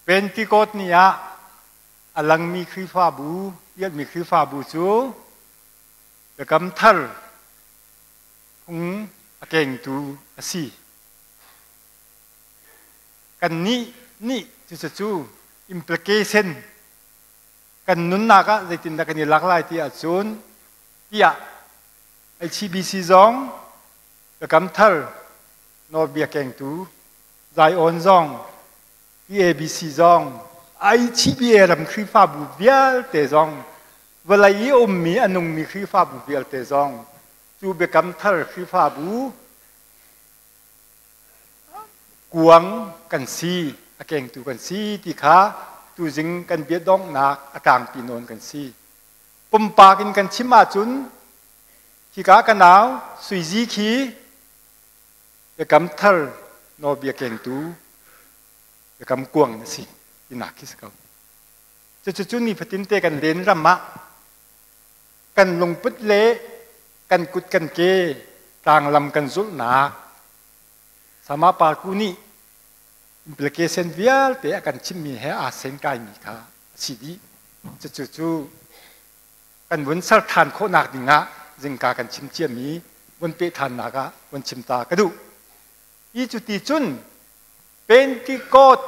Pentecost ni ah a langmi Khrihfabu, ialmi Khrihfabu cu Biakam Thar phung a kengtu a si. Kannih nih cucu implication kan nunnak ah zeitindah kan i lak lai ti ahcun tiah HCBC zong Biakam Thar nawlbia kengtu Zion zong EABC zong IHBA ram Khrihfabu vialte zong vawlei i ummi a nungmi Khrihfabu vialte zong cu Biakam Thar Khrihfabu kuang kan si, a kengtu kan si ti kha tuzing kan bia donghnak a tlangpi nawn kan si. Pumpak in kan chim ahcun hika ka nau Suizi khi Biakam Thar nawlbia kengtu biakam kuang na si tinak khi si ko. Cucu nifatin te kan len ram ah kan lungput le kan kut kan ke tlanglam kan zulhnak sama parku nih implication vialte a kan chimmi he aa sengkaimi kha a si dih. Cucu cu kan vun ser ṭhan khawhnak dingah zingka kan chim ciami vun peh ṭhannak ah vun chim ta ka duh. Hi cuti cun Pentecost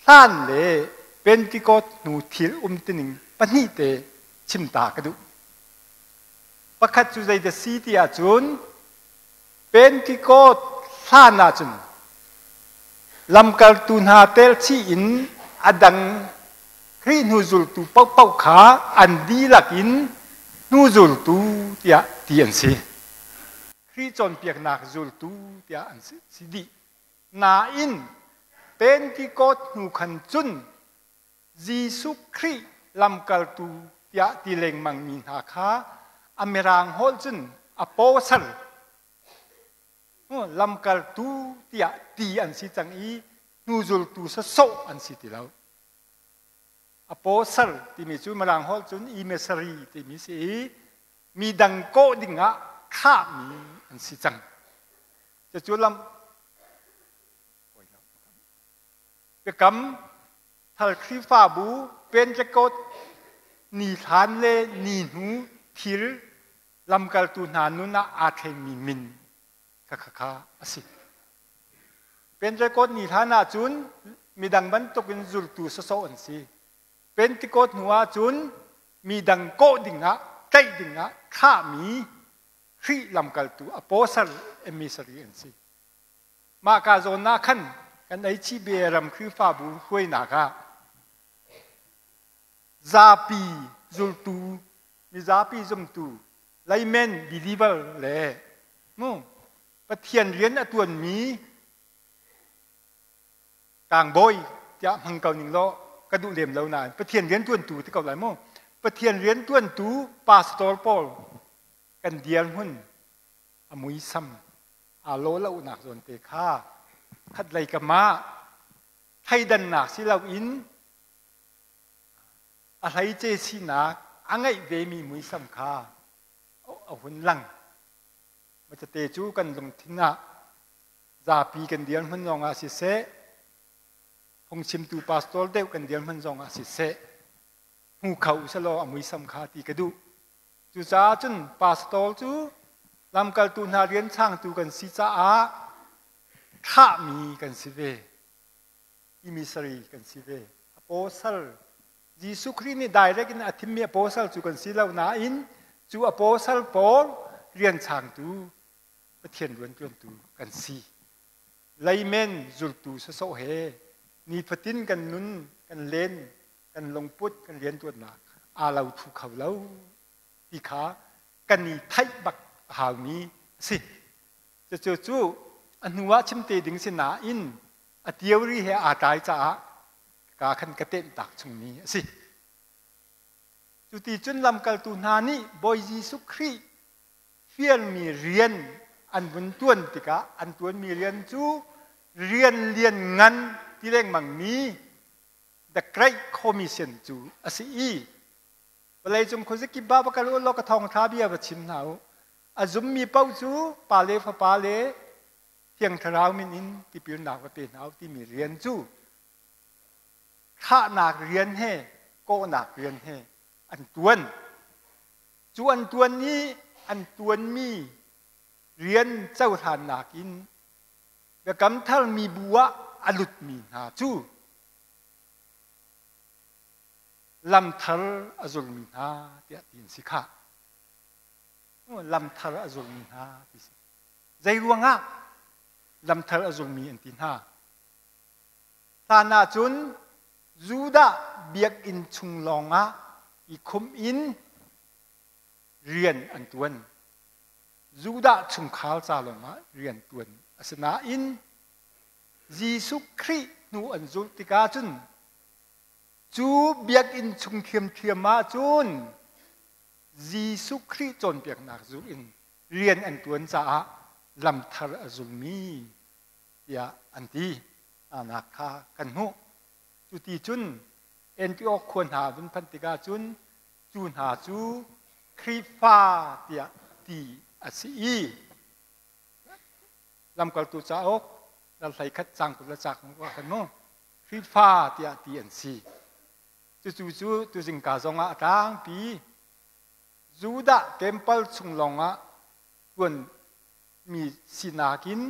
hlan le Pentecost hnu thil umtuning pahnih te chim ta ka duh. Pakhat cu zeidah si ti ahcun Pentecost hlan ahcun lamkaltu hna telchih in a dang Khrih hnuzultu paohpaoh kha an dihlak in hnuzultu tiah ti an si. Khrih cawnpiaknak zultu tiah an si dih. Nain Pentecost hnu khan cun Jesuh Khrih lamkaltu tiah ti lengmangmi hna kha a mirang holh cun apostle lamkaltu tiah ti an si cang i hnuzultu sawsawh an si ti lo. Apostle timi cu mirang holh cun emissary timi si i mi dang kawh dingah thlahmi an si cang. Cucu lam Biakam Thar Khrihfabu Pentecost ni hlan le ni hnu thil lamkaltu hna nun ah aa thlengmi min kha a si. Pentecost ni hlan ahcun midang bantukin zultu sawsawh an si. Pentecost hnu ahcun midang kawh dingah, tlaih dingah thlahmi Khrih lamkaltu apostle emissary an si. Mah ka zawn ah khan kan HCBA ram Khrihfabu hruainak ah zapi zultu, mizapi zumtu, layman believer le mu Pathian rian a tuanmi tlangbawi tiah hmang ko ning law ka duh lem lo nain Pathian rian tuantu ti ko lai mu. Pathian rian tuantu pastor pawl kan dirhmun a muisam aa lawh lonak zawn te kha khatlei kam ah thleidannak si loin a hleice sinak a ngeih vemi muisam kha a hun lang. Macate cu kan lungthin ah zapi kan dirhmun zongah siseh, phungchimtu pastor deuh kan dirhmun zongah siseh, hmu kho usalaw a muisam kha ti ka duh. Cucaah cun pastor cu lamkaltu hna rian changtu kan si caah thlahmi kan si ve. Emissary kan si ve. Apostle Jesuh Khrih nih direct in a thimmi apostle cu kan si lo nain cu apostle pawl rian changtu Pathian rianṭuantu kan si. Layman zultu sawsawh he nifatin kan nun, kan len, kan lungput, kan rianṭuannak aa lo thu kho lo ti kha kan i theih bak a haumi a si. Cucu cu a hnu ah chim te ding si nain a theory he aa tlai caah ka khan ka tenh tak chungmi a si. Cuti cun lamkaltu hna nih Bawi Jesuh Khrih fialmi rian an vun tuan tikah an tuanmi rian cu rian lian ngan ti lengmangmi The Great Commission cu a si i vawleicung khuazakip ba va kal u law ka thawngtha bia va chim hna u. A zummi paoh cu Pa le Fapa le Thiang Thlarau min in tipilnak va pe hna u timi rian cu Thahnak rian he kawhnak rian he an tuan. Cu an tuan i an tuanmi rian cohlannak in Biakam Thar mibu ah a lutmi hna cu lam thar a zulmi hna tiah ti an si khah. Lam thar a zulmi hna ti si. Zei ruangah lam thar a zulmi an ti hna? Hlan ahcun Judah biakinn chung lawngah i khumh in rian an tuan. Judah chungkhar ca lawngah rian tuan a si nain Jesuh Khrih hnu an zulh tikah cun cu biakinn chung ṭhiamṭhiam ahcun Jesuh Khrih cawnpiaknak zulh in rian an ṭuan caah lam thar a zulmi tiah an ti nak kha kan hmuh. Cu ti cun Antioch khua hna vun phanh tikah cun cu hna cu Khrihfa tiah ti a si i lamkaltu cauk dal 11 cang 20 le cak kan mu Khrihfa tiah ti an si. Cucu cu tuzingka zongah a tlangpi Judah temple chung lawngah tuanmi sinak in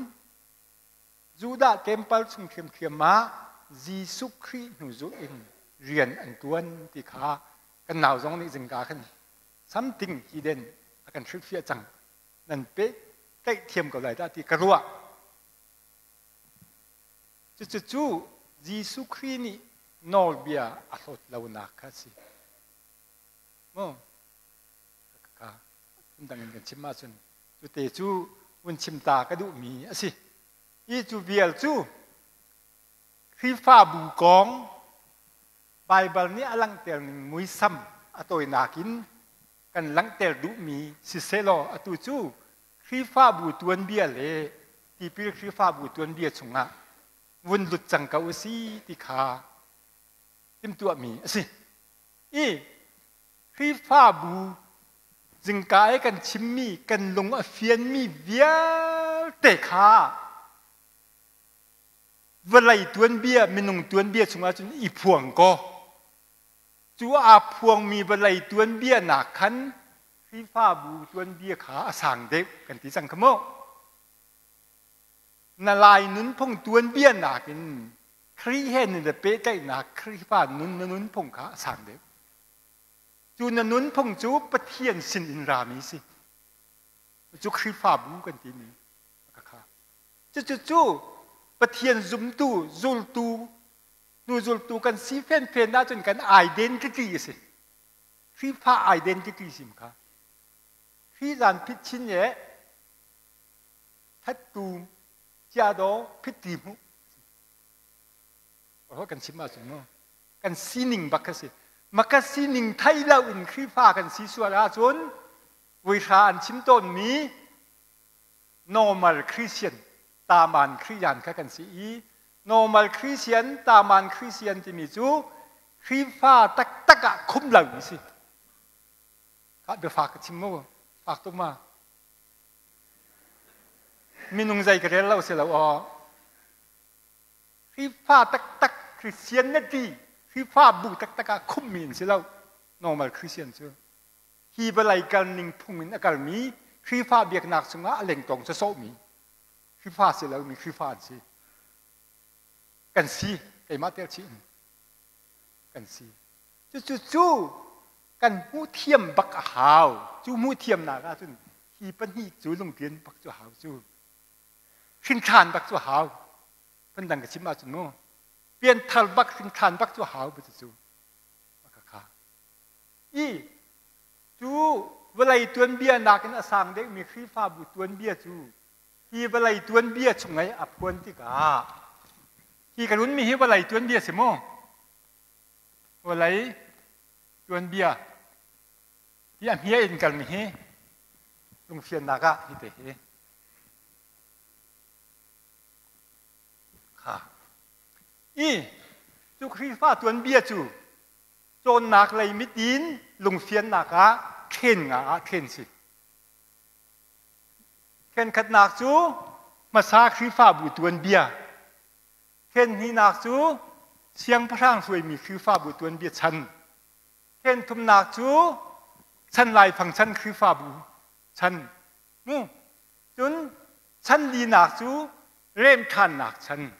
Judah temple chung ṭhiamṭhiam ah Jesuh Khrih hnu zulh in rian an ṭuan ti kha kan nau zong nih zingka khan something hidden a kan hrilhfiah cang. Nan peh tlaih thiam ko lai dah ti ka ruah. Cucu cu Jesuh Khrih nih nawlbia a hlawt lonak kha a si. Mu ka phundang in kan chim ahcun cute cu vun chim ta ka duhmi a si. Hi cu vial cu Khrihfabu kong Baibal nih a langhter ning muisam a tawinak in kan langhter duhmi sisehlaw atu cu Khrihfabu tuanbia le tipil Khrihfabu tuanbia chungah vun lut cang ko u si ti kha timhtuahmi a si. I Khrihfabu zingka i kan chimmi kan lung a fianmi vialte kha vawlei tuanbia minung tuanbia chungah cun i phuang kaw cu aa phuangmi vawlei tuanbia nak khan Khrihfabu tuanbia kha a sang deuh kan ti cang kha mu. Na Lai nunphung tuanbia nakin Khrih he nan i pehtlaihnak Khrihfa nun na nunphung kha a sang deuh. Cu na nunphung cu Pathian sin in rami si. Cu Khrihfabu kan timi kha. Cucu cu Pathian zumtu, zultu, hnu zultu kan si fenfen ahcun kan identity a si. Khrihfa identity sim kha. Khrih zan phit chin ye thattu chia do phit ti mu. Ho kan chim ahcun mu. Kan sining bak kha si. Maka sining thei lo in Khrihfa kan si sual ahcun vuihra an chim tawnmi normal Christian taman Christian kha kan si i normal Christian taman Christian timi cu Khrihfa taktak ah khum lo mi si. Kha biafak ka chim mu fak tuk ma. Minung zei ka rel lo si lo aw. Khrihfa taktak Christianity Khrihfa bu taktak ah khummi an si lo normal Christian cu. Hi vawlei kal ning phung in a kalmi Khrihfa biaknak chungah a lengtong sawsawhmi Khrihfa si lomi Khrihfa an si. Kan si keimah tel chih in kan si. Cucu cu kan hmuh thiam bak a hau. Cu hmuh thiamnak ahcun hi pahnih cu lungtlian bak cu a hau cu. Hrinthlan bak cu a hau. Phundang ka chim ahcun mu. Pianthar bak hrinthlan bak cu a hau bu cu. Kha. I cu vawlei tuanbia nakin a sang deuhmi Khrihfabu tuanbia cu hi vawlei tuanbia chung i a phuan tikah hi ka runmi hi vawlei tuanbia si mu. Vawlei tuanbia hi a hmia in kalmi hi lungfiannak ah hi te hi kha i cu Khrihfa tuanbia cu cawnnak lei mit in lungfiannak ah ṭhen nga ah ṭhen si. Ṭhenkhatnak cu hmasa Khrihfabu tuanbia. Ṭhen hnihnak cu siangpahrang hruaimi Khrihfabu tuanbia chan. Then thumnak cu chan laifang chan Khrihfabu chan. Mu. Cun chan linak cu remṭhannak chan.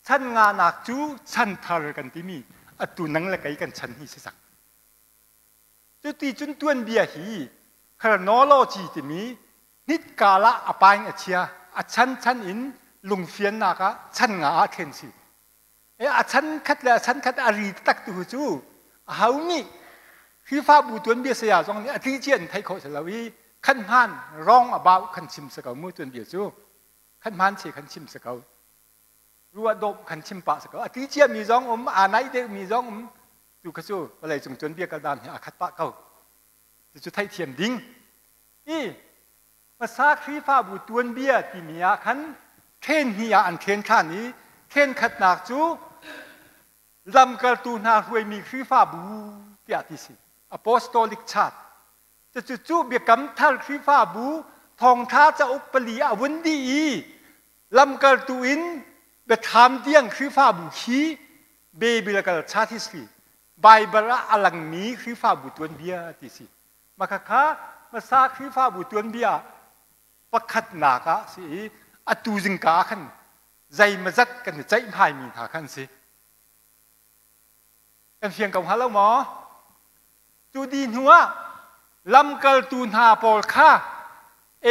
Chan nganak cu chan thar kan timi atu nang le kei kan chan hi si cang. Cuti cun tuanbia hi chronology timi hnitkal ah a paing a chia, a chan chan in lungfiannak ah chan nga ah then si. E a chan khat le a chan khat a ri tak tu cu a ho nih Khrihfabu tuanbia saya zong nih a tli cia in theih khawh si lo i khan hmaan wrong about khan chim si ko mu tuanbia cu khan hmaan che khan chim si ko ruah dawp khan chim pah si ko a tli cia mi zong um aa naih deuh mi zong um tu kha cu vawlei cung tuanbia kal dan hi aa khat pah ko cucu theihthiam ding i hmasa Khrihfabu tuanbia timi ah khan then hnih ah an then ṭhan i then khatnak cu lamkaltu hna hruaimi Khrihfabu tiah ti si Apostolic Church cucu cu biakam thar Khrihfabu thawngṭha cauk pali a vun dih i lamkaltu in biathlam tiang Khrihfabu khi Biblical Church History Baibal ah a langmi Khrihfabu tuanbia ti si. Maka kha hmasa Khrihfabu tuanbia pakhatnak ah si i atu zingka ah khan zeimazat kan i ceihmai-mi hna khan si. Kan fiang ko hnga lo maw? Cu di hnu ah lamkaltu hna pawl kha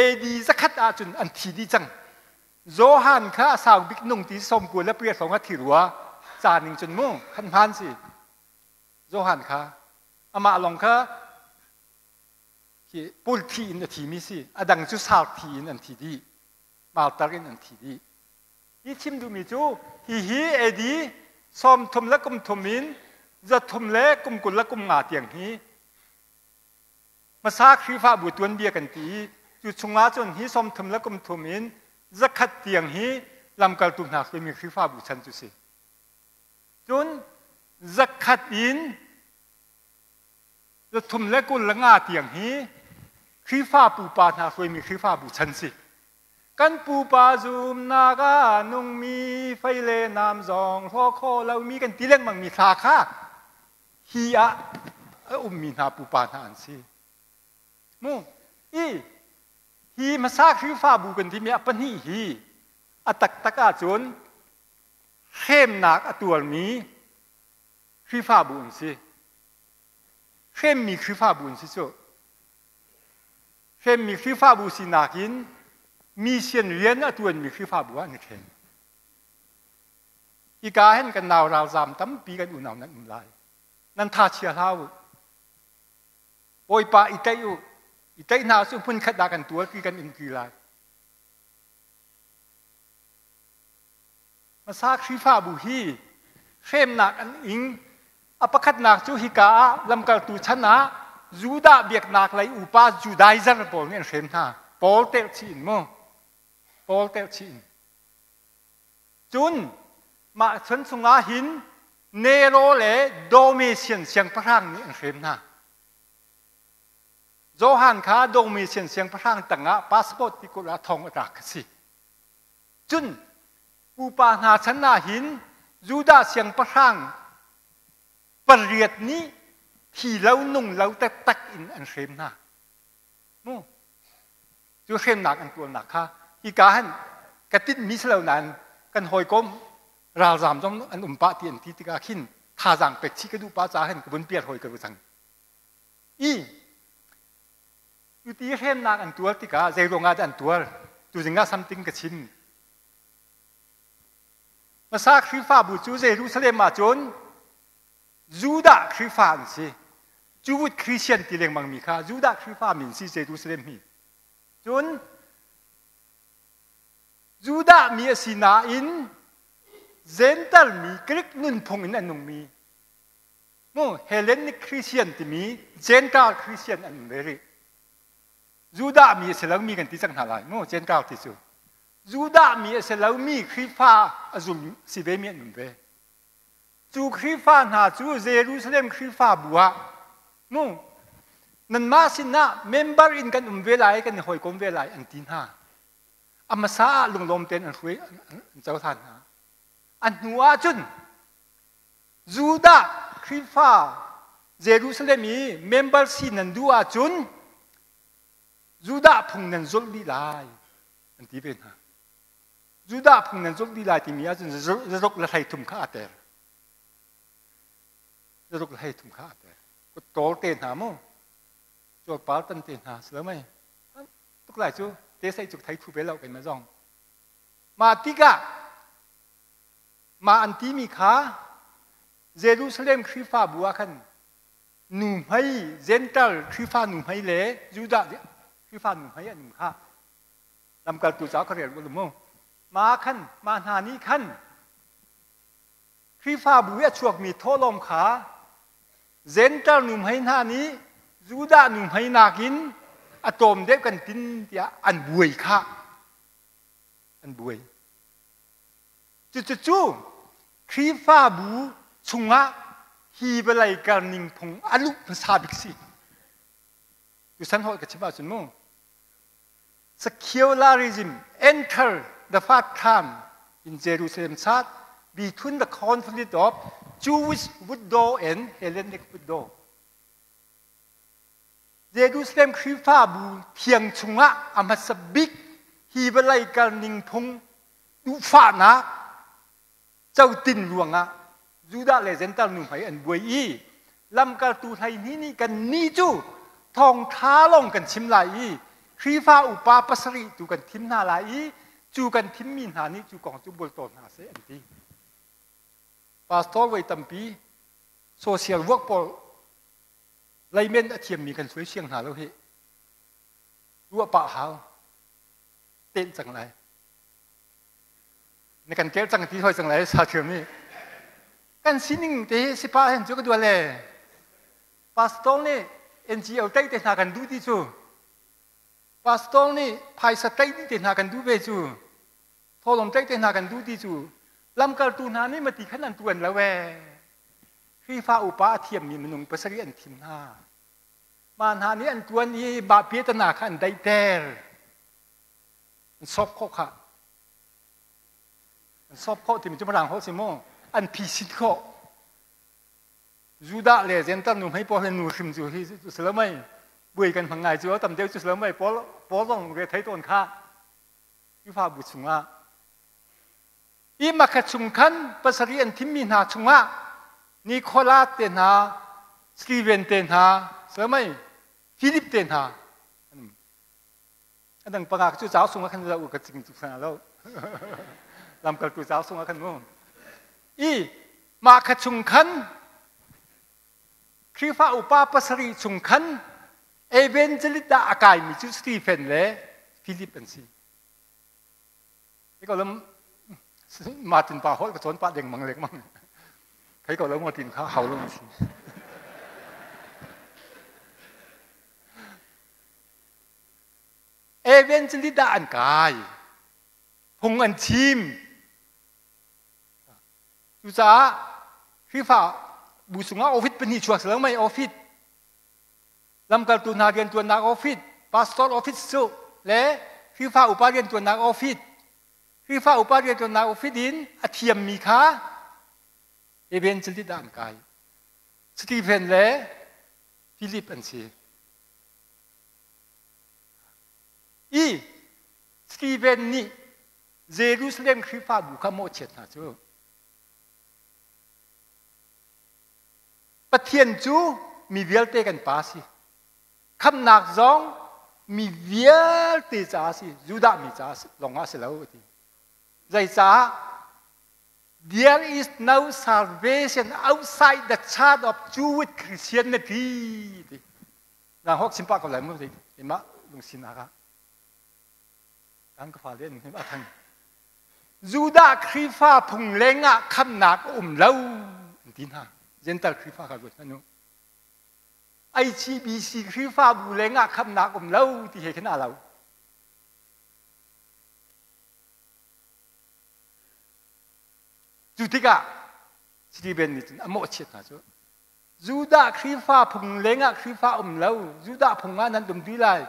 AD zakhat ahcun an thi dih cang. Johan kha a sau bik nung ti 98 hrawng a thi rua. Ca ning cun mu khan hmaan si. Johan kha amah lawng kha khi pul thi in a thimi si. A dang cu sar thi in an thi dih. Martar in an thi dih. Hi chim duhmi cu hihi AD 33 in 325 tiang hi hmasa Khrihfabu tuanbia kan ti i cu chungah cun hi 33 in 100 tiang hi lamkaltu hna hruaimi Khrihfabu chan cu si. Cun 100 in 325 tiang hi Khrihfa pupa hna hruaimi Khrihfabu chan si. Kan pupa zumnak ah nungmi fei le nam zong hlaw khawh lomi kan ti lengmangmi thla kha hi ah a ummi hna pupa hna an si. Mu i hi hmasa Khrihfabu kan timi a pahnih hi a taktak ahcun hremnak a tuarmi Khrihfabu an si. Hremmi Khrihfabu an si cu. Hremmi Khrihfabu sinak in mission rian a ṭuanmi Khrihfabu ah an i ṭhen. Hika hin kan nau ralzaam tampi kan unau nan um lai. Nan tha chia hlah u. Bawipa i tlaih u. I tlaih hna cu hmunkhat ah kan tuarpi kan umpi lai. Hmasa Khrihfabu hi hremnak an ing. A pakhatnak cu hika ah lamkaltu chan ah Judah biaknak lei upa Judaizer pawl nih an hrem hna. Paul telh chih in mu. Paul telh chih in. Cun mah chan chungah hin Nero le Domitian siangpahrang nih an hrem hna. Johan kha Domitian siangpahrang tangah passport ti kulh ah thong a tlak a si. Cun pupa hna chan ah hin Judah siangpahrang pariat nih thi lo nung lo taktak in an hrem hna. Mu cu hremnak an tuarnak kha hika han ka tinhmi si lo nain kan hawikom ralzaam zong an um pah ti an ti tikah khin thazaang pek chih ka duh pah caah hin ka vun pial hawi ka cang. I Cuti hremnak an tuar tikah zei ruangah dah an tuar? Tuzing ah something ka chim. Hmasa Khrihfabu cu Jerusalem ah cun Judah Khrihfa an si. Jewish Christian ti lengmang mi kha Judah Khrihfa min si Jerusalem hi. Cun Judah mi a si nain Gentile mi Greek nunphung in a nungmi Mu Hellenic Christian timi Gentile Christian an um ve rih. Judah mi a si lomi kan ti cang hna lai mu Gentile ti cu. Judah mi a si lomi Khrihfa a zum si ve mi an um ve. Cu Khrihfa hna cu Jerusalem Khrihfabu ah mu nanmah sinah member in kan um ve lai kan i hawikom ve lai an ti hna. A hmasa ah lunglawm tein an hruai an cohlan hna. A hnu ah cun. Judah Khrihfa Jerusalem i member si nan duh ahcun Judah phung nan zulh dih lai an ti ve hna. Judah phung nan zulh dih lai timi ahcun zaruk le 13 kha aa tel. Zaruk le 13 kha aa tel. Kut tawl te hna mu, cuarpar tan te hna si lo mei. Tuk lai cu te sei cu thei thu ve lo keimah zong. Mah tikah mah an timi kha Jerusalem Khrihfabu ah khan nuhmei Gentile Khrihfa nuhmei le Judah Khrihfa nuhmei an um kha lamkaltu ca ka rel u mu. Mah khan mah hna nih khan Khrihfabu i a chuakmi thawhlawm kha Gentile nuhmei hna nih Judah nuhmei nakin a tlawm deuh kan tin tiah an buai kha an buai. Cucu Khrihfabu chungah hi vawlei karning phung a luh hmasa bik si. Tuchan holh ka chim ahcun mu secularism enter the first time in Jerusalem church between the conflict of Jewish widow and Hellenic widow. Jerusalem Khrihfabu thiang chungah a hmasa bik hi vawlei kalning phung duhfahnak cotin ruangah Judah le Gentile nuhmei an buai i lamkaltu 12 nih kan nih cu thawngṭha lawng kan chim lai i Khrihfa upa pasarih tu kan thim hna lai i cu kan thimmi hna nih cu kong cu bual tawn hna seh an ti. Pastor voi tampi social work pawl leimen a thiammi kan suai siang hna lo hi. Ruah pah hau. Tenh cang lai. Na kan kel cang ti hoi cang lai sa thiam ni. Kan sining te hi sipa hen cu ka dual le. Pastor nih NGO tei te hna kan duh ti cu. Pastor nih phaisa tei dih te hna kan duh ve cu. Thawlawm tei te hna kan duh ti cu. Lamkaltu hna nih mati khan an tuan lo ee. Khrihfa upa a thiammi minung pasarih an thim hna. Mah hna nih an tuan i mah piatana kha an daihter. An sawp khawh kha. An sawp khawh timi cu Mirang holh si mu. An phisit khawh. Judah le Gentile nu hmei pawl le nu hrim cu hi cu si lo mei. Buai kan hmang ngai cu tam deuh cu si lo mei. Paul Paul zong re thei tawn kha. Khrihfabu chungah I makha chung khan pasarih an thimmi hna chungah Nicholas te hna, Stephen te hna, samai Philip te hna an um. A dang panga cu cauk sungah khan lo ka ching cu sana lo. Lamkaltu cauk sungah khan mu. I mah kha chung khan Khrihfa upa pasarih chung khan evangelist dah a kaimi cu Stephen le Philip an si. Hei ko lam Martin pa holh ka cawn pah dengmang lengmang. Thei ko lo Martin kha hau lo si. Evangelist dah an kai. Phung an chim. Cucaah Khrihfa bu chungah office pahnih chuak si lo mei office lamkaltu hna riantuannak office, pastor office cu le Khrihfa upa riantuannak office, Khrihfa upa riantuannak office in a thiammi kha evangelist ah an kai. Stephen le Philip an si. I Stephen nih Jerusalem Khrihfabu kha mawhchiat hna cu Pathian cu mi vialte kan pa a si. Khamhnak zong mi vialte caah a si, Judah mi caah lawng ah a si lo a ti. Zeicah? There is no salvation outside the church of Jewish Christianity. Ti. Na hok chim pah ko lai mu ti. Mah lungsinak ah. Kan ka fale an a thang. Judah Khrihfa phung lengah khamnak a um lo an ti hna. Gentile Khrihfa kha ruat hmanh u. HCBC Khrihfabu lengah khamnak um lo ti he khin aa lo. Cu tikah Stephen nih cun a mawhchiat hna cu Judah Khrihfa phung lengah Khrihfa um lo, Judah phung ah nan um dih lai,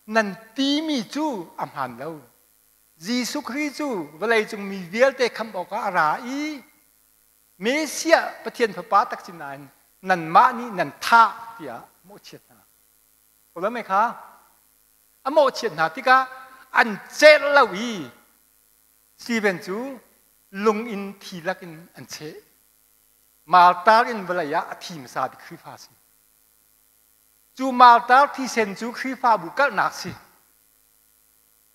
nan timi cu a hmaan lo. Jesuh Khrih cu vawleicung mi vialte khamh awkah a ra i Messiah Pathian Fapa tak si nain nanmah nih nan thah tiah mawhchiat hna. Ko mei kha a mawhchiat hna tikah an celh lo i Stephen cu lung in thi lakin an cheh. Martar in vawlei ah a thi hmasa bik Khrihfa si. Cu martar thisen cu Khrihfabu kalhnak si.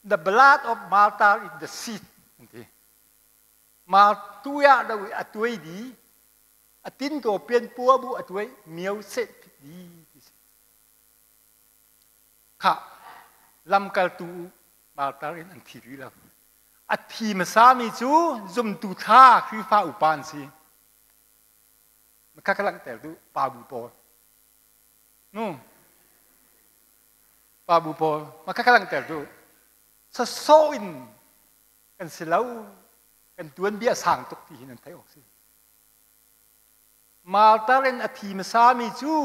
The blood of martyr is the seed an ti. Mar tuah do i a tuai di, a tin to pian pua bu a tuai mio seh phit di ti si. Kha lamkaltu martar in an thi rih lo. A thi hmasami cu zumtu thla Khrihfa upa an si. Kha ka langhter duh pa bu pawl. Nu pa bu pawl ma kha ka langhter duh. Sasawh in kan si lo kan tuanbia sang tuk ti hi nan theih awk si. Martar in a thi hmasami cu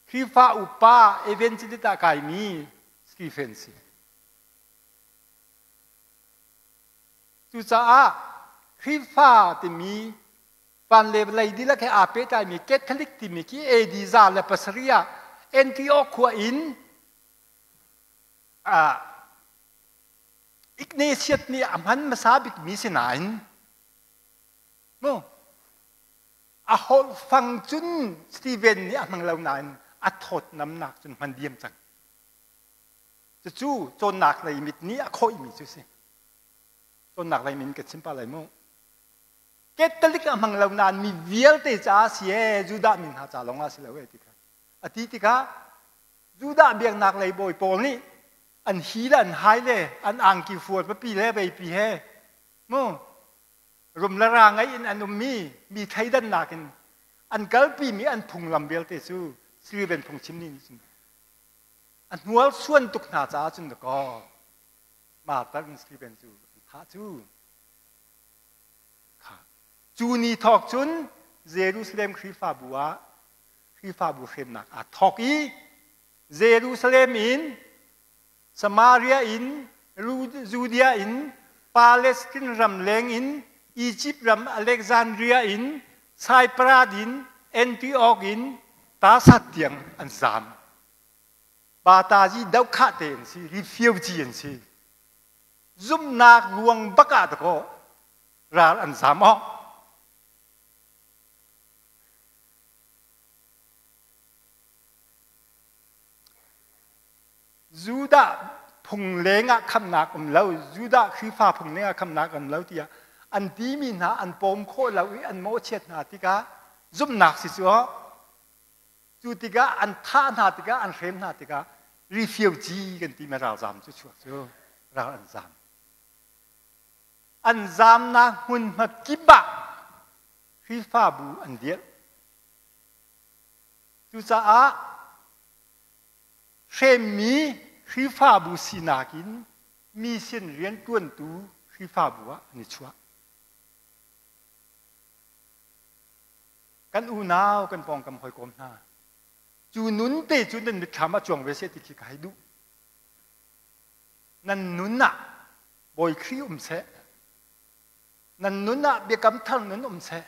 Khrihfa upa evangelist ah kaimi Stephen si. Cucaah Khrihfa timi van le vawlei dihlak he aa pehtlaimi Catholic timi khi AD 107 ah Antioch khua in Ignatius nih a hman hmasa bikmi si nain mu a holh fang cun Stephen nih a hmang lo nain a thawtnamnak cun hman diam cang. Cucu cawnnak lei mit nih a khawihmi cu si. Cawnnak lei min ka chim pa lai mu. Catholic a hmang lo nain mi vialte caah si ee Judah mi hna ca lawng ah si lo ee ti kha. A ti tikah Judah biaknak lei bawi pawl nih an hi le an hai le an angki fual papi le veipi he mu rum le ra ngei in an ummi mi thleidannak in an kalpimi an phunglam vialte cu Stephen phungchim nih cun a hnual suan tuk hna caah cun dakaw Martha in Stephen cu an thah cu kha cu ni thawk cun Jerusalem Khrihfabu ah Khrihfabu hremnak aa thawk i Jerusalem in Samaria in Judea in Palestine ram leng in Egypt ram Alexandria in Cyprus in Antioch in Tasat tiang an zaam. Patazi dohkhah te an si, refugee an si. Zumhnak ruang bak ah dakaw ral an zaam awk. Judah phung lengah khamnak um lo, Judah Khrihfa phung lengah khamnak um lo tiah an timi hna an pawm khawh lo i an mawhchiat hna tikah zumhnak si cu Cu tikah an thah hna tikah an hrem hna tikah refugee kan timi ralzam cu chuak cu ral an zam. An zamnak hmunhma kip ah Khrihfabu an dirh. Cucaah hremmi Khrihfabu sinak in mission rianṭuantu Khrihfabu ah an i chuah. Kan unau kan pawngkam hawikom hna cu nun te cu nan mitthlam ah cuang ve seh ti khi ka hei duh. Nan nun ah Bawi Khrih um seh. Nan nun ah biakam thar nun um seh.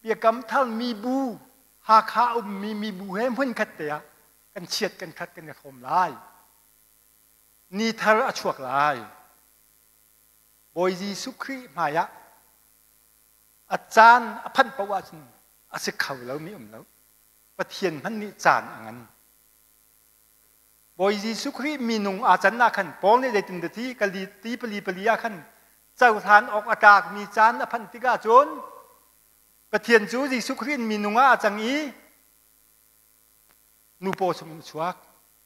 Biakam thar mibu Hakha ummi mibu he hmunkhat te ah kan chiat kan khat kan i hrawm lai. Ni thar a chuak lai. Bawi Jesuh Khrih hmai ah A caan a phanh paoh ahcun a si kho lomi um lo. Pathian hmanh nih caan a ngan. Bawi Jesuh Khrih minung aa can ah khan Paul nih zeitin dah ti kali ti pali pali ah khan cohlan awk a tlakmi caan a phanh tikah cun Pathian cu Jesuh Khrih in minung ah a cang i nu paw chungin a chuak.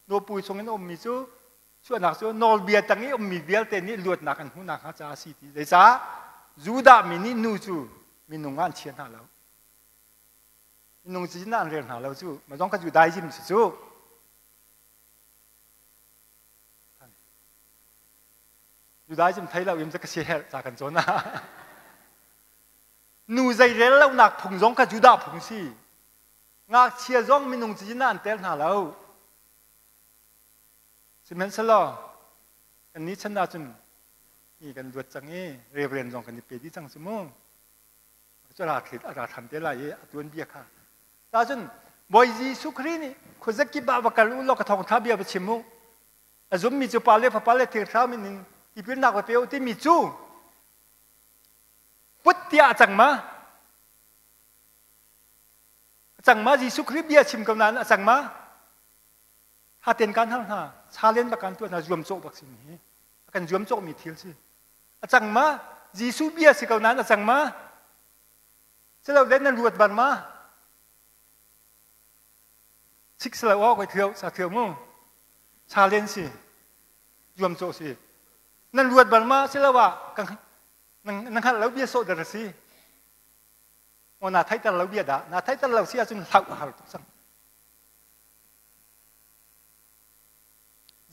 Nupu chungin a ummi cu chuahnak cu nawlbia tang i ummi vialte nih luatnak an hmuhnak hnga caah a si ti. Zeicah? Judah mi nih nu cu minung ah an chia hna lo. Minung cizin ah an rel hna lo cu. Mah zong kha Judaism si cu. Judaism thei lo in ka si herh ca kan cawn ah. Nu zei rel lonak phung zong kha Judah phung si. Ngakchia zong minung cizin ah an tel hna lo. Sihmanhsehlaw kannih chan ahcun mi kan luat cang i reverend zong kan i pe dih cang cu mu. Cu ra thlit a ra than te lai i a tuanbia kha. Ta cun Bawi Jesuh Khrih nih khuazakip ah va kal u law ka thawngtha bia va chim u. A zummi cu Pa le Fapa le Thiang Thlarau min in tipilnak va pe u timi cu put tiah a cang ma? A cang ma? Jesuh Khrih bia chim ko nain a cang ma? Haten kan hal hna, chalen bak kan tuah hna zuamcawh bak si hi. A kan zuamcawhmi thil si. A cang ma? Jesuh bia si ko nain a cang ma? Silo le nan ruat ban ma? Sik silo aw kai thio sa thio mu. Chalen si. Zuamcawh si. Nan ruat bal ma? Silo ah kan nan hngalh lo bia sawh dar si. O na theihter lo bia dah. Na theihter lo si ahcun hlauh a har tuk cang.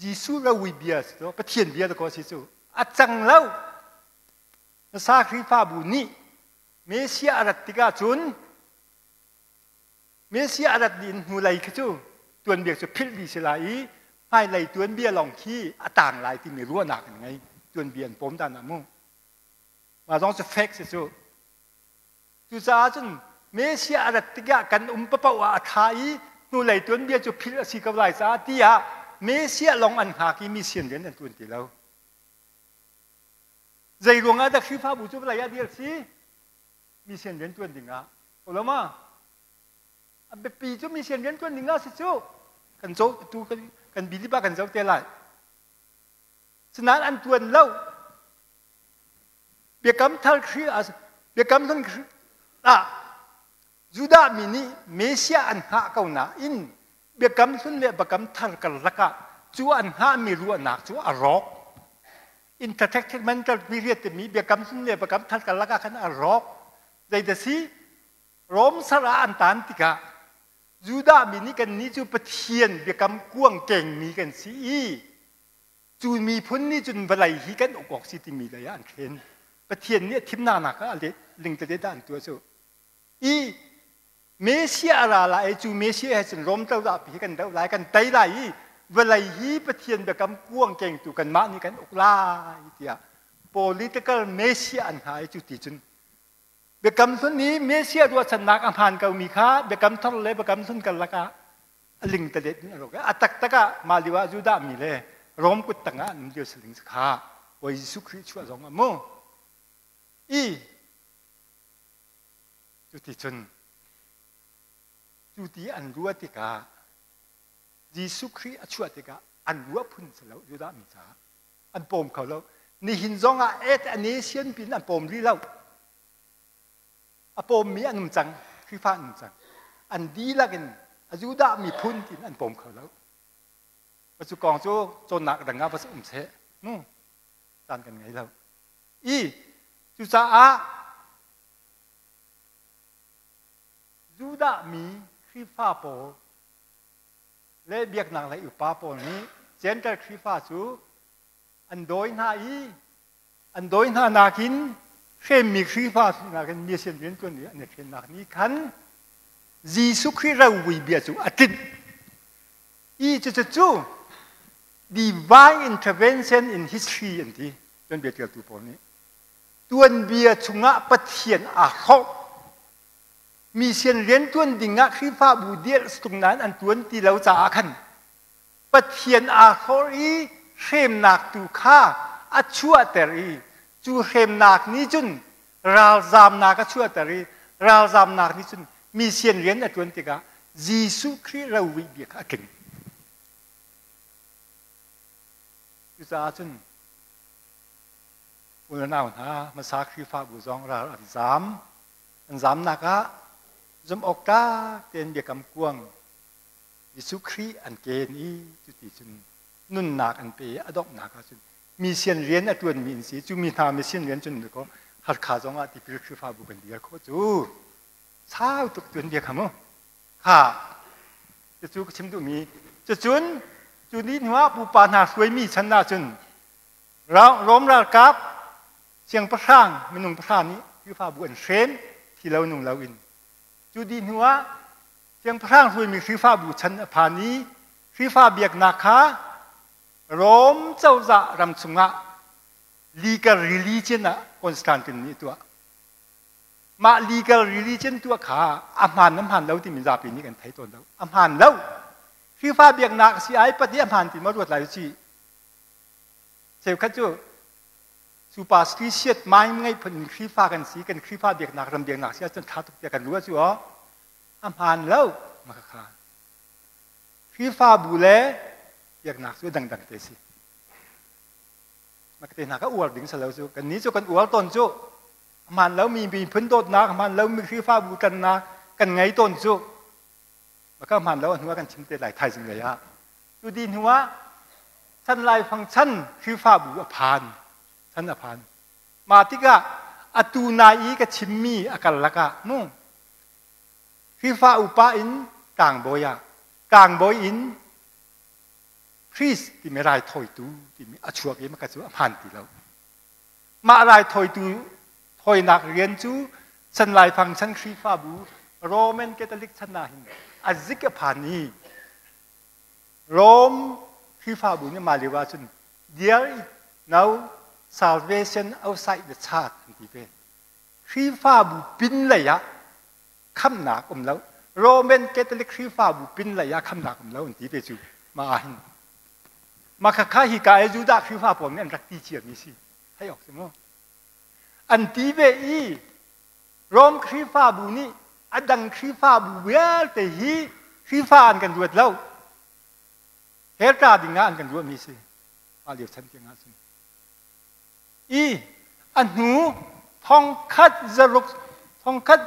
Jesuh rowi bia si cu Pathian bia dakaw si cu a cang lo. Nasa Khrihfabu nih Messiah a rat tikah cun Messiah a rat dih in hnulei khi cu tuanbia cu philh dih si lai i hmailei tuanbia lawng khi a tang lai timi ruahnak an ngei. Tuanbia an pawm dan ah mu. Mah zong cu fake si cu. Cucaah cun Messiah a rat tikah kan um papaoh ah a ṭha i hnulei tuanbia cu philh a si ko lai caah tiah Messiah lawng an hngak i mission rian an ṭuan ti lo. Zei ruangah dah Khrihfabu cu vawlei ah dir si? Mission rian ṭuan dingah. Ko lo ma? A biapi cu mission rian ṭuan dingah si cu. Kan zoh tu kan believe ah kan zoh te lai. Sinain an ṭuan lo. Biakam thar Khrih Biakam hlun Khrih ah Judah mi nih Messiah an hngah ko nain Biakam hlun le Biakam thar karlak ah cu an hngahmi ruahnak cu a rawk. Intertestamental period timi Biakam hlun le Biakam thar karlak ah khan a rawk. Zeidah si? Rom sar ah an tan tikah Judah mi nih kannih cu Pathian biakam kuang kengmi kan si i Cu miphun nih cun vawlei hi kan uk awk si timi lei ah an thlen. Pathian nih a thimnak nak ah a lingtete dah an tuah cu. I Messiah a ra lai i cu Messiah he cun Rom cozah pi hi kan doh lai, kan tei lai i vawlei hi Pathian biakam kuang kengtu kanmah nih kan uk lai tiah political Messiah an hna i cu ti cun Biakam hlun i Messiah ruahchannak a hmaan komi kha Biakam thar le Biakam hlun karlak ah a lingtalet in a rawk. A taktak ah mah lio ah Judah mi le Rom kut tangah an um lio siling kha Bawi Jesuh Khrih chuah zong ah mu. I cuticun cu ti an ruah tikah Jesuh Khrih a chuah tikah an ruah phun si lo Judah mi caah an pawm kho lo. Nihin zong ah et a nation pin an pawm rih lo. A pawmmi an um cang, Khrihfa an um cang. An dihlak in a Judah miphun tin an pawm kho lo. Cu kong cu cawnnak dang ah va um seh. Mu caan kan ngei lo. I cucaah Judah mi Khrihfa pawl le biaknak lei upa pawl nih Gentile Khrihfa cu an dawi hna i an dawi hna nakin hremmi Khrihfa nakin mission rianṭuan i an i ṭhennak nih khan Jesuh Khrih ropui bia cu a tlinh. I cucu cu divine intervention in history an ti tuanbia ṭialtu pawl nih. Tuanbia chungah Pathian aa hrawh. Mission rianṭuan dingah Khrihfabu dirh tung nain an ṭuan ti lo caah khan Pathian aa hlawr i hremnak tu kha a chuahter i cu hremnak nih cun ralzamnak a chuahter i ralzamnak nih cun mission rian a ṭuan tikah Jesuh Khrih rovuih bia kha a tling. Cucaah cun u le nau hna hmasa Khrihfabu zong ral an zam. An zamnak ah zumh awk tlak tein biakam kuang Jesuh Khrih an ken i cuti cun nunnak an pe i a donghnak ah cun mission rian a ṭuanmi an si. Cu mi hna mission rian cun kaw Halkha zong ah tipil Khrihfabu kan dir khawh cu sau tuk tuanbia kha mu. Kha cucu ka chim duhmi cucun cu ni hnuah pupa hna hruaimi chan ahcun Rom ralkap siangpahrang minung pahra nih Khrihfabu an hrem thi lo nung loin. Cu dih hnuah siangpahrang hruaimi Khrihfabu chan a phan i Khrihfa biaknak kha Rom cozah ram chungah legal religion ah Constantine nih a tuah. Mah legal religion tuah kha a hmaan a hmaan lo timi zapi nih kan thei tawn lo. A hmaan lo. Khrihfa biaknak si ai pat i a hmaan ti ma ruat lai ci. Cheukhat cu superstitious mind ngeih phun in Khrihfa kan si, kan Khrihfa biaknak ram biaknak si ahcun tha tuk tiah kan ruah cu aw. A hmaan lo. Maka kha. Khrihfabu le biaknak cu dangdang te si. Maka te hna ka uar ding si lo cu. Kan nih cu kan uar tawn cu. A hmaan lomi miphun dawtnak, a hmaan lomi Khrihfabu ṭannak kan ngei tawn cu. Maka hmaan lo a hnu ah kan chim te lai thaizing lei ah. Cu di hnu ah chan laifang chan Khrihfabu a phan. Chan a phan. Mah tikah atu nai i ka chimmi a karlak ah mu Khrihfa upa in tlangbawi ah tlangbawi in priest timi raithawitu timi a chuak i maka cu a hmaan ti lo. Mah raithawitu thawinak rian cu chan laifang chan Khrihfabu Roman Catholic chan ah hin a zik a phan i Rome Khrihfabu nih mah lio ahcun there is no salvation outside the church an ti ve. Khrihfabu pin lei ah khamnak um lo. Roman Catholic Khrihfabu pin lei ah khamnak um lo an ti ve cu mah ah hin. Mah khakha hi ka i Judah Khrihfa pawl nih an rak ti ciami si. Thei awk si mu. An ti ve i Rom Khrihfabu nih a dang Khrihfabu vialte hi Khrihfa an kan ruat lo. Hell ding ah an kan ruahmi si. Mah lio chan tiang ah cun. I a hnu thongkhat zaruk thongkhat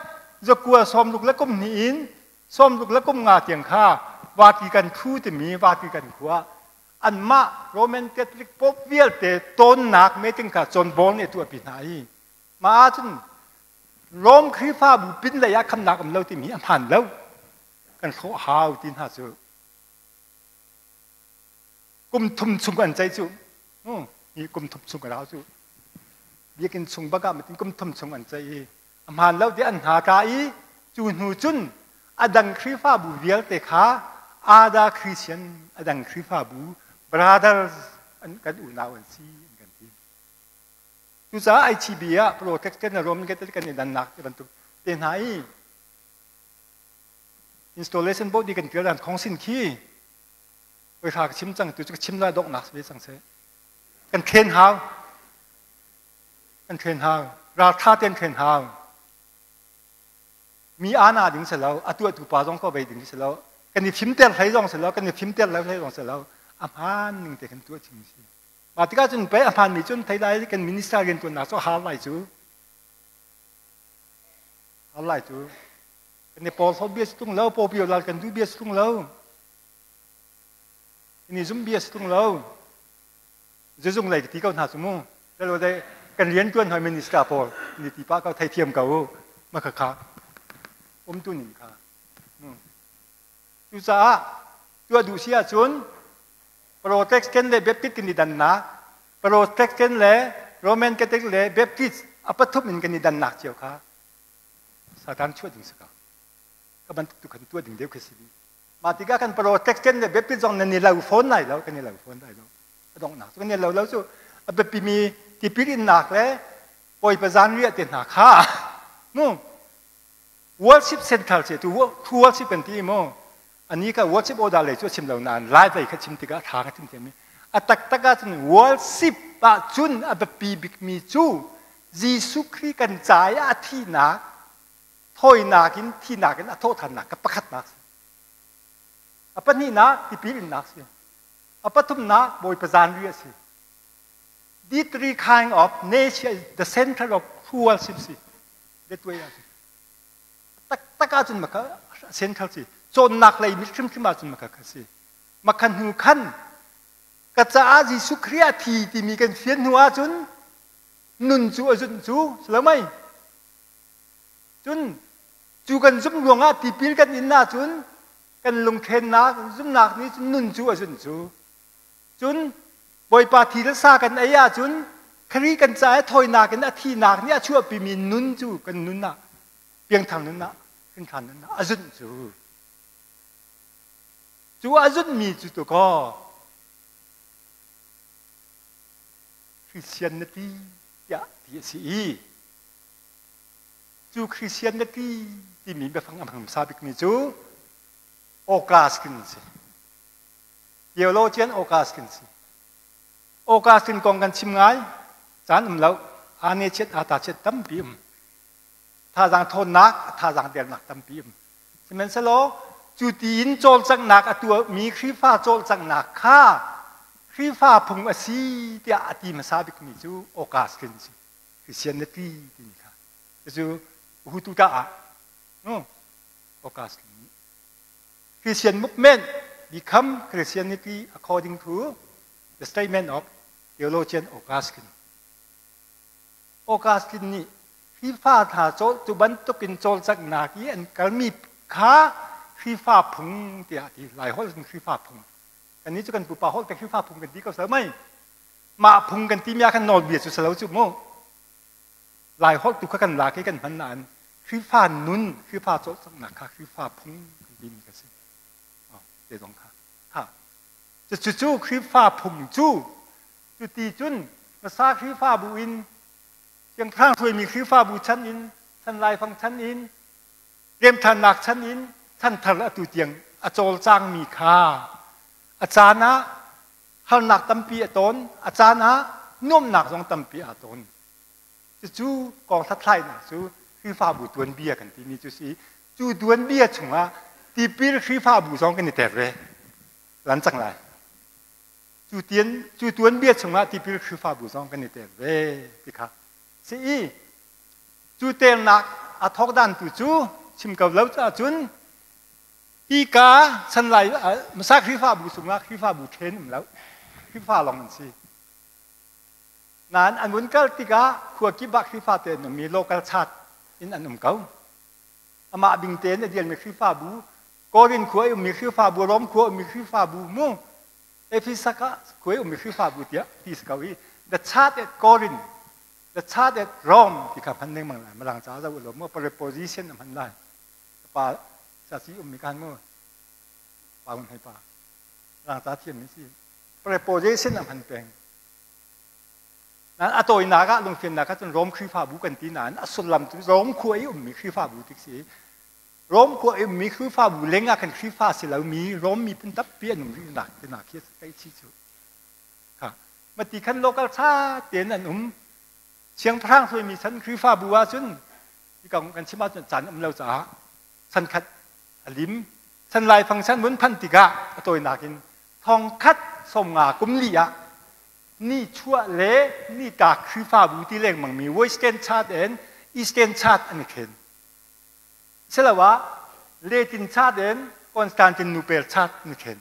zakua sawmruk le kum hnih in sawmruk le kum nga tiang kha Vatican thu timi Vatican khua anmah Roman Catholic Pope vialte tonnak meeting kha John Paul nih a tuahpi hna i mah ahcun Rome Khrihfabu pin lei ah khamnak um lo timi a hmaan lo kan hrawh hau ti hna cu kum thum chung an ceih cu hi kum thum chung a rau cu biakinn chung bak ah matin kum thum chung an ceih i a hmaan lo ti an hna tla i cu hnu cun a dang Khrihfabu vialte kha ada Christian a dang Khrihfabu brothers an kan unau an si an kan ti cucaah ICB ah Protestant le Roman Catholic kan i dannak ti bantuk te hna i installation board i kan tial dan khong sin khi Oi hra ka chim cang tu cu ka chim lai donghnak si ve cang seh. Kan thlen hau. Kan thlen hau. Raltha tein thlen hau. Mi ana ding si lo, a tuahtu pa zong ko vei ding si lo. Kan i fimter hlei zong si lo, kan i fimter lo hlei zong si lo. A hmaan ning te kan tuah chim si. Mah tikah cun pei a hmaan mi cun thei lai kan minister rian tuannak cu har lai cu. Har lai cu. Kan i porhlawt bia si tung lo, pawpio lal kan duh bia si tung lo. Ni zum bia si tung lo. Zuzung lei ka ti ko hna cu mu. Telo de kan rian tuan hoi minister pawl ni ti pa ko theithiam ko ma kha kha um tu ning kha. Cucaah tuah duh si ahcun Protestant le Baptist kan i dannak Protestant le Roman Catholic le Baptist a pathum in kan i dannak cio kha Satan chuah ding si ko. Ka bantuk tu khan tuah ding deuh khi si dih. Mah tikah kan Protestant le Baptist zong nan i lo fawn lai lo, kan i lo fawn lai lo. A donghnak cu kan i lo lo cu a biapimi tipil innak le Bawipa zanriah te hna kha mu worship central ce tu worship kan ti mu ani ka worship order lei cu a chim lo nain lai lei kha chim tikah tha ka chim thiam a taktak ah cun worship ah cun a biapi bikmi cu Jesuh Khrih kan ca i a thihnak thawinak in thinak in a thawhthannak ka pakhatnak si. A pahnihnak tipil innak si. A pathumnak Bawipa zanri a si. The three kind of nature is the center of true worship si. That way ah tak tak ahcun maka central si. Cawnnak lei mit hrimhrim ahcun maka kha si. Maka hnu khan ka caah Jesuh Khrih a thi timi kan fian hnu ahcun nun cu a zunh cu si lo mei Cun cu kan zumh ruangah tipil kan in ahcun kan lungthlennak zumhnak nih cun nun cu a zunh cu. Cun Bawipa thi le sa kan ei ahcun Khrih kan ca i thawinak in a thihnak nih a chuahpimi nun cu kan nun ah piangthar nun ah hrinṭhan nun ah a zunh cu. Cu a zunhmi cu tu kaw Christian na ti tiah ti a si i. Cu Christianity timi biafang a hmang hmasa bikmi cu Augustine si. Theologian Augustine si. Augustine kong kan chim ngai, caan um lo, aa ne chiat aa ta chiat tampi um. Thazaang thawnnak, thazaang dernak tampi um. Sihmanhsehlaw cu tiin cawlcanghnak a tuahmi Khrihfa cawlcanghnak kha Khrihfa phung a si tiah a ti hmasa bikmi cu Augustine si. Christianity timi kha. Cucu Hutu ta ah no Augustine nih Christian movement become Christianity according to the statement of theologian Augustine. Augustine nih Khrihfa hna cu bantuk in cawlcanghnak i an kalmi kha Khrihfa phung tiah a ti. Lai holh in Khrihfa phung. Kannih cu kan pupa holh te Khrihfa phung kan ti ko sel mei. Mah phung kan timi ah khan nawlbia cu selo cu mu. Lai holh tu kha kan lak i kan hman nain Khrihfa nun, Khrihfa cawlcanghnak kha Khrihfa phung kan timi ka si. Oh, te zong kha. Ha. Cucu Khrihfa phung cu cuti cun hmasa Khrihfabu in Siangpahrang hruaimi Khrihfabu chan in chan laifang chan in remthannak chan in chanthar atu tiang a cawlcangmi kha a caan ah harnak tampi a ton, a caan ah nuamhnak zong tampi aa ton. Cucu kong hlathlainak cu Khrihfabu tuanbia kan timi cu si. Cu tuanbia chungah tipil Khrihfabu zong kan i tel ve. Lan cang lai. Cu tian cu tuanbia chungah tipil Khrihfabu zong kan i tel ve ti kha si i cu telnak a thawk dan tu cu chim ko lo ahcun hika chan lai hmasa Khrihfabu chungah Khrihfabu then um lo Khrihfa lawng an si nain an vun kal tikah khua kip ah Khrihfa te an um i local church in an um ko amah bing tein a dialmi Khrihfabu Korin khua i ummi Khrihfabu Rom khua ummi Khrihfabu mu Ephesus ah khua i ummi Khrihfabu tiah ti si ko i the church at Corinth the church at Rome ti kha hman lengmang lai Mirang ca zo lo mu preposition a hman lai pa sa si ummi kan mu pa un hei pa Mirang ca thiam mi si preposition a hman peng Nan a tawinak ah lungfiannak ah cun Rom Khrihfabu kan ti nain a sullam cu Rom khua i ummi Khrihfabu tik si. Rom khua i ummi Khrihfabu leng ah khan Khrihfa si lomi Rom miphun tampi an um rih nak tinak khi a chi cu. Kha mati khan local tha tein an um. Siangpahrang hruaimi chan Khrihfabu ah cun kan chim ahcun caan um lo caah chan khat a lim. Chan laifang chan vun phanh tikah a tawinak in thong khat 50 kum li ah nichuah le nitlak Khrihfabu ti lengmangmi Western Church and Eastern Church an i then. Siloah Latin Church and Constantinople Church an i then.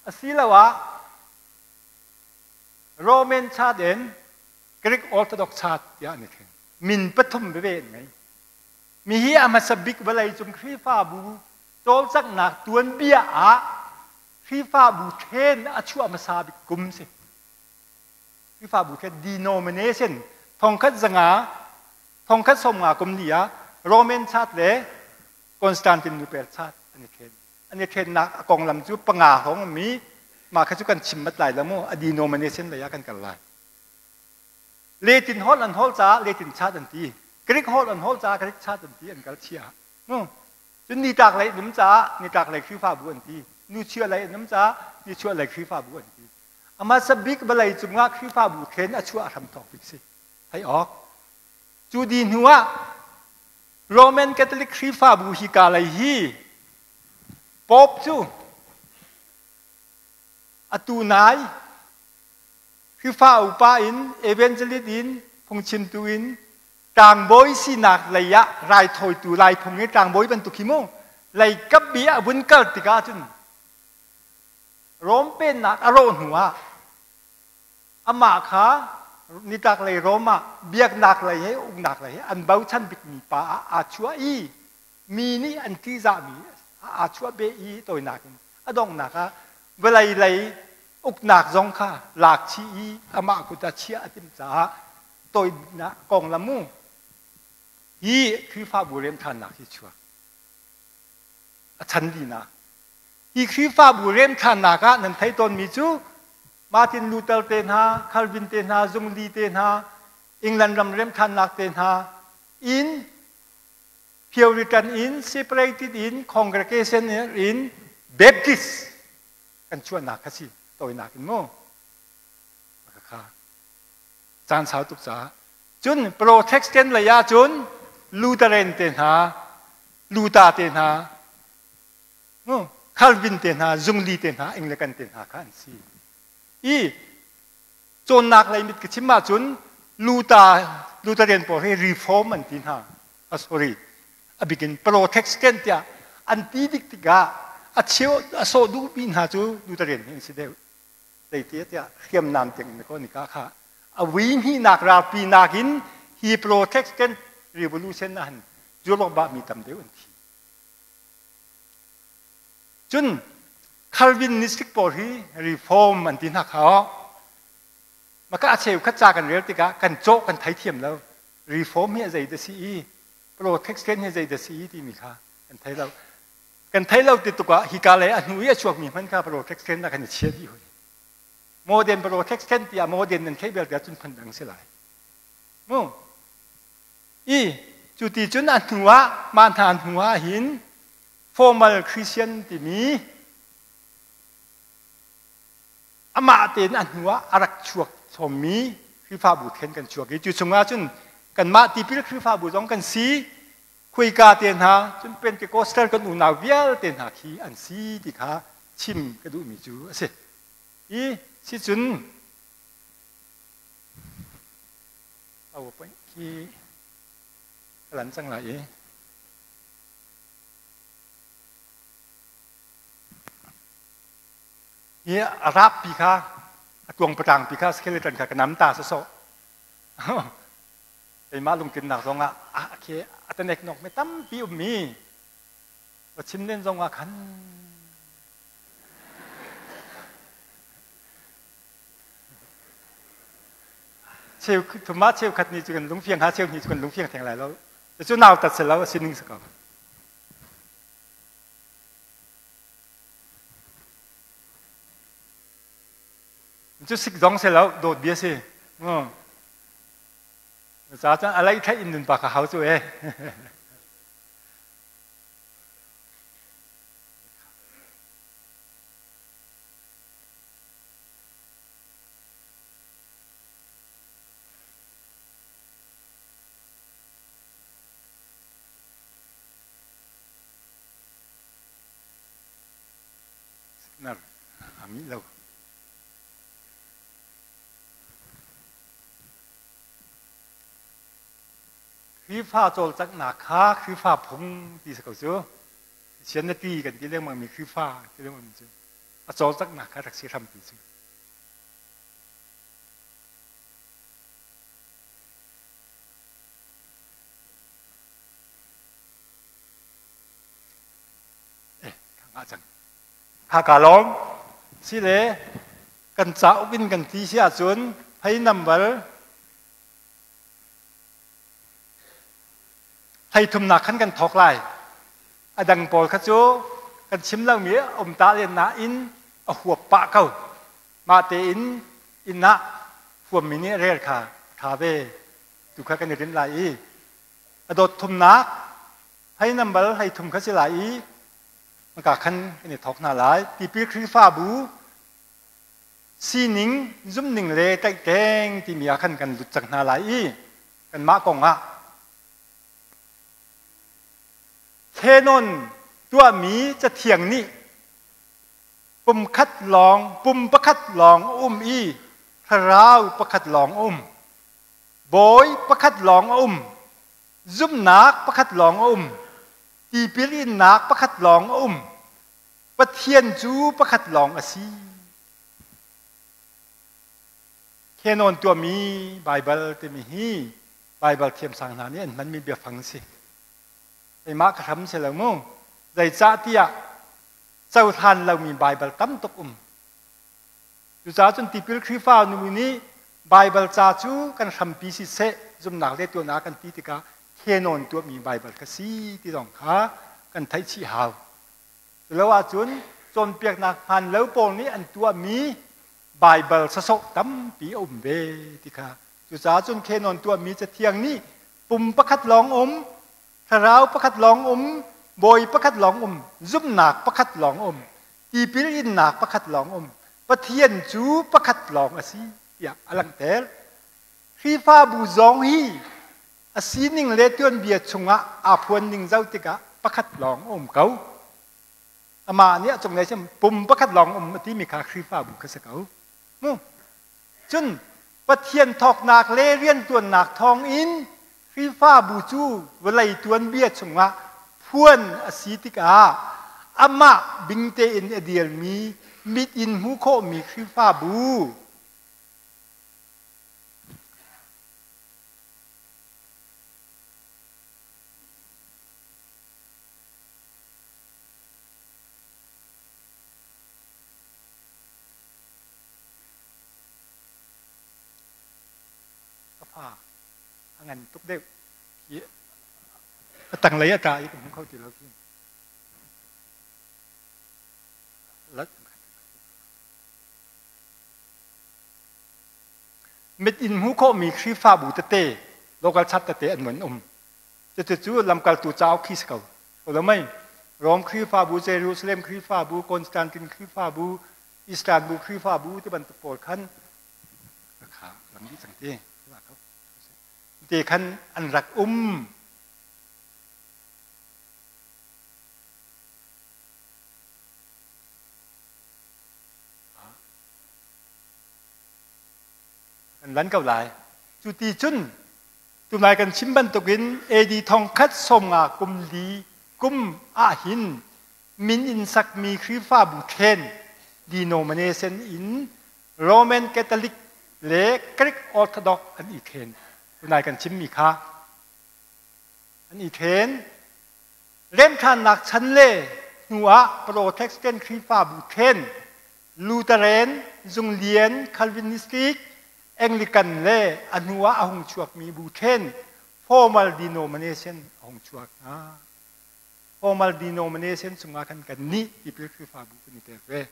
Asiloah Roman Church and Greek Orthodox Church tiah an i then. Min pathum veve an ngei. Mi hi a hmasa bik vawleicung Khrihfabu cawlcanghnak tuanbia ah Khrihfabu then a chuah hmasa bik kum si. Khrihfabu then denomination 1500 1050 kum ni ah Roman Church le Constantinople Church an i then. An i thennak a konglam cu panga hrawng mi mah kha cu kan chim mat lai lo mu a denomination lei ah kan kal lai. Latin holh an holh caah Latin Church an ti. Greek holh an holh caah Greek Church an ti an kal chia. Cun nitlak lei an um caah nitlak lei Khrihfabu an ti. Nuchia lei an um caah nichuah lei Khrihfabu an ti. A hmasa bik vawlei cungah Khrihfabu then a chuah hram thawk bik si. Theih awk. Cu di hnu ah Roman Catholic Khrihfabu hi ka lei hi Pope cu atu nai Khrihfa upa in evangelist in phungchimtu in tlangbawi sinak lei ah raithawitu laiphung i tlangbawi bantuk hi mu lei kap bi a vun kal tikah cun Rom pennak a rawh hnu ah amah kha nitlak lei Rom ah biaknak lei he uknak lei he an bochan bikmi pa ah aa chuah i mi nih an ṭihzahmi aa chuah beh i tawinak in a donghnak ah vawlei lei uknak zong kha lak chih i amah kut ah chiah a timh caah toinak konglam mu hi Khrihfabu remṭhannak hi chuak a chan linak hi Khrihfabu remṭhannak ah nan thei tawnmi cu Martin Luther te hna Calvin te hna Zwingli te hna England ram remṭhannak te hna in Puritan in separated in congregation in Baptist kan chuahnak kha si tawinak in mu kha caan sau tuk caah cun Protestant lei ah cun Lutheran te hna Luther te hna Calvin te hna Zungli te hna Anglican te hna kha an si i cawnnak lei mit ka chim ahcun Luther Lutheran pawl hi reform an ti hna sorry a bikin Protestant tiah an ti dik tikah a cheu a sawh duhmi hna cu Lutheran hi an si deuh zeitiah tiah hriamnam tiang in ko nika kha a vui hnihnak ralpi nakin hi Protestant revolution ah han Europe ba mi tam deuh an thi cun Calvinistic pawl hi reform an ti hna kha maka a cheu khat ca kan rel tikah kan cawh kan thei thiam lo reform hi a zei da si i Protestant hi zei da si i timi kha kan thei lo kan thei lo ti tuk ah hika lei a hnu i a chuakmi hman kha Protestant ah kan i chia dih hoi modern Protestant tiah modern nan theih bel tiah cun phun dang si lai mu i cu ti cun a hnu ah mah hna hnu ah hin formal Christian timi amah tein a hnu ah a rak chuak chommi Khrihfabu then kan chuak i cu chungah cun kanmah tipil Khrihfabu zong kan si khuika te hna cun Pentecostal kan unau vialte hna khi an si ti kha chim ka duhmi cu a si i si cun PowerPoint khi ka lan cang lai i hi a rap pi kha a tuang patang pi kha skeleton kha ka nam ta sawsawh keimah lungtlinnak zongah a khi a tanek nok mi tampi ummi va chim len zongah khan cheu thuma cheukhat nih cu kan lungfiang ha cheu nih cu kan lungfiang theng lai lo cu nau tat se lo a sining si ko cu sik zong se lo dawt bia si Ca cun a lei theih in nun pa kha hau cu e. Signal a mi lo. Khrihfa cawlcanghnak kha Khrihfa phung ti si ko cu. Christianity kan ti lengmangmi Khrihfa ti lengmangmi cu a cawlcanghnak kha rak si hrampi cu. Eh, ka ngah cang. Kha ka lawm. Si le kan cauk in kan ti si ahcun phei number 33nak khan kan thawk lai. A dang pawl kha cu kan chim lomi um ta len nain a huap pah ko. Mah tein inn ah huammi nih rel kha tha ve. Tu kha kan i rinh lai i a dot thumnak phei number 33 kha si lai i Maka khan kan i thawk hna lai. Tipil Khrihfabu sining, zumning le tlaihtleng timi ah khan kan lut cang hna lai i kanmah kong ah Canon tuahmi cathiang nih pum khat lawng, pum pakhat lawng a um i thlarau pakhat lawng a um. Bawi pakhat lawng a um. Zumhnak pakhat lawng a um. Tipil innak pakhat lawng a um. Pathian cu pakhat lawng a si. Canon tuahmi Baibal timi hi Baibal thiamsang hna nih an hmanmi biafang si. Keimah ka hram si lo mu. Zeicahtiah cohlan lomi Baibal tam tuk um. Cucaah cun tipil Khrihfa nu nih Baibal ca cu kan hrampi siseh zumhnak le tuahnak kan ti tikah Canon tuahmi Baibal kha si ti zong kha kan theih chih hau. Culo ahcun cawnpiaknak hmaan lo pawl nih an tuahmi Baibal sawsawh tampi a um ve ti kha. Cucaah cun Canon tuahmi cathiang nih Pum pakhat lawng um, thlarau pakhat lawng um, bawi pakhat lawng um, zumhnak pakhat lawng um, tipil innak pakhat lawng um, Pathian cu pakhat lawng a si tiah a langhter. Khrihfabu zong hi a sining le tuanbia chungah aa phuan ning zoh tikah pakhat lawng a um ko. Amah nih a cunglei cun pum pakhat lawng um a timi kha Khrihfabu kha si ko. Mu. Cun Pathian thawknak le riantuannak thawngin Khrihfabu cu vawlei tuanbia chungah phuan a si tikah amah bing tein a dirmi mit in hmuh khawhmi Khrihfabu Ka fa a ngan tuk deuh. Hi a tanglei a tla i ka hmu kho ti lo khi. Mit in hmuh khawhmi Khrihfabu tete, local church tete an mun um. Cucu lamkaltu cauk khi si ko. Ko mei? Rom Khrihfabu, Jerusalem Khrihfabu, Constantine Khrihfabu, Istanbul Khrihfabu ti bantuk pawl khan kha lam dih cang ti. Te khan an rak um. Kan lan ko lai. Cu ti cun Tunai kan chim bantukin AD thongkhat 50 kum li kum ahhin min in sakmi Khrihfabu ṭhen denomination in Roman Catholic le Greek Orthodox an i ṭhen. Tunai kan chimmi kha an i ṭhen. Remṭhannak chan le hnu ah Protestant Khrihfabu ṭhen Lutheran, Zunglian, Calvinistic, Anglican le a hnu ah a hung chuakmi bu ṭhen formal denomination a hung chuak hna. Formal denomination chungah khan kan nih tipil Khrihfabu kan i tel ve.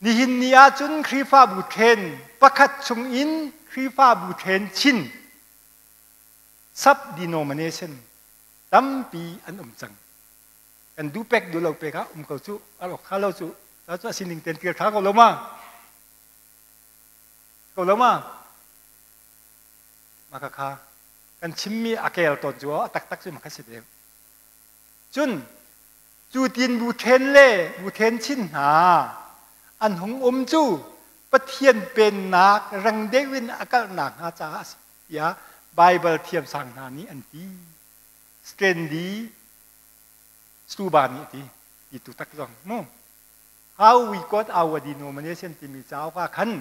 Nihin ni ahcun Khrihfabu ṭhen pakhat chungin Khrihfabu ṭhen chin sub denomination tampi an um cang. Kan duh pek duh lo pek ah um ko cu al awk kha lo cu ta cu a sining ten kir tha ko lo ma ko lo ma ma kha kha kan chimmi a kel tawn cu a taktak cu ma kha si deu cun cu tin bu then le bu then chin hna an hung um cu Pathian pennak rang deuh in a kalnak hnga caah a si tiah Baibal thiamsang hna nih an ti. Stanley Stuba nih a ti ti tu tak zong mu How we got our denomination timi cauk ah khan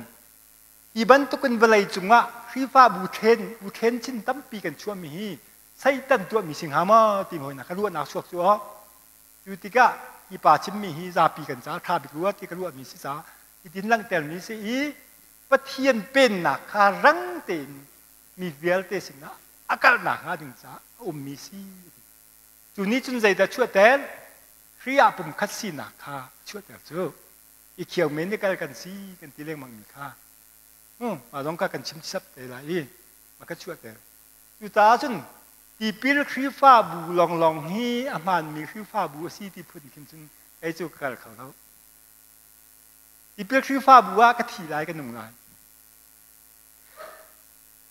hi bantukin vawlei cungah Khrihfabu then bu then chin tampi kan chuahmi hi Satan tuahmi si hnga maw ti hoi na ka ruahnak chuak cu aw cu tikah hi pa chimmi hi zapi kan ca tha bik rua ti ka ruahmi si ca hitin langhtermi si i Pathian pennak kha rang tein mi vialte sinah a kalnak hnga ding caah a ummi si cu nih cun zeidah chuahter Khrih ah pumkhat sinak kha chuahter cu i khio men ni kal kan si kan ti lengmang mi kha mah zong kha kan chim sap te lai i ma ka chuahter cucaah cun tipil Khrihfabu longlong hi a hmaanmi Khrihfabu a si ti phun khin cun kei cu ka kal kho lo tipil Khrihfabu ah ka thi lai ka nung lai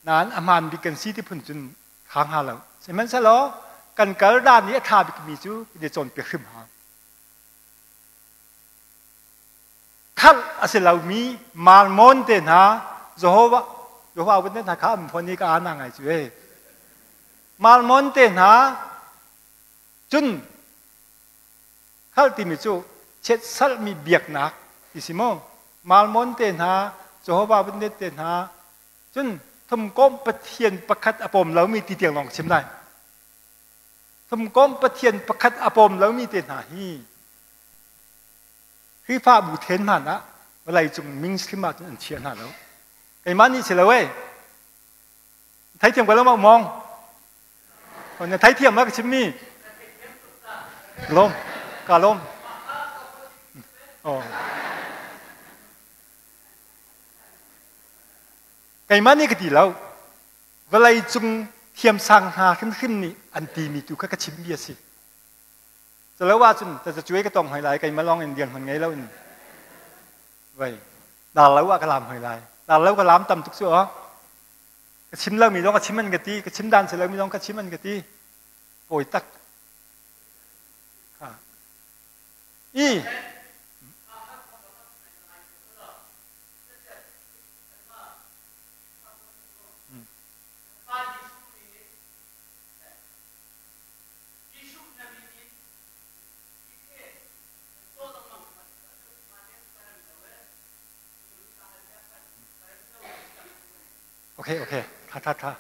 Nain a hmaan bik kan si ti phun cun kha hnga lo. Sihmanhsehlaw kan kal dan i a ṭha bikmi cu kan i cawnpiak hrim hau. Khalh a si lomi Mormon te hna Jehovah Jehovah Witness hna kha an phone i ka ana ngai cu ee. Mormon te hna cun khalh timi cu chiatsalhmi biaknak ti si maw? Mormon te hna Jehovah Witness te hna Cun thumkomh Pathian pakhat a pawm lomi ti tiang lawng ka chim lai. Thumkomh Pathian pakhat a pawm lomi te hna hi Khrihfabu then hmanh ah vawlei cung mainstream ah cun an chia hna lo. Keimah nih si lo ee. Theithiam ko lo ma mong? Na theithiam ma ka chimmi? Lom, ka lom. Oh. Keimah nih ka ti lo. Vawlei cung thiamsang hna hrimhrim nih an timi tu kha ka chimmi a si. Calo ahcun tazacuai ka tong hoi lai keimah lawng in dirhmun ngei lo in vei dar lo ah ka lam hoi lai. Dar lo ka lam tam tuk cu aw. Ka chim lomi zong ka chim an ka ti, ka chim dan si lomi zong ka chim an ka ti. Pawi tak. Ha. I Okay, okay. Tha, tha, tha.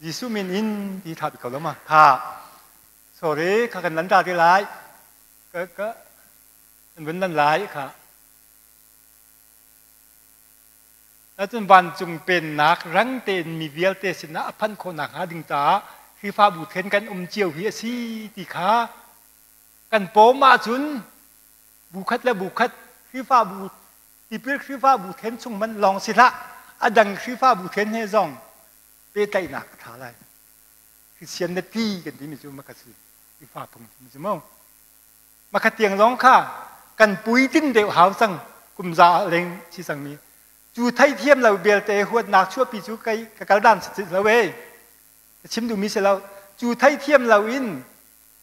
Jesuh min in ti tha bi ko lo ma. Tha. Sorry, kha kan lan ta ti lai. Ka ka an vun lan lai kha. Cun vancung pennak rang tein mi vialte sinah a phanh khawh nakhnga ding caah Khrihfabu then kan um cio hi a si ti kha kan pawm ahcun bu khat le bu khat Khrihfabu tipil Khrihfabu then chung man lawng si hlah a dang Khrihfabu then he zong pehtlaihnak a ṭha lai. Christian na ti kan timi cu maka si Khrihfa phung timi cu mu. Makhat tiang zong kha kan puitlin deuh hau cang kum za leng si cangmi cu theithiam lo belte huatnak chuahpi cu kei ka kal dan si lo e ka chim duhmi si lo cu theithiam lo in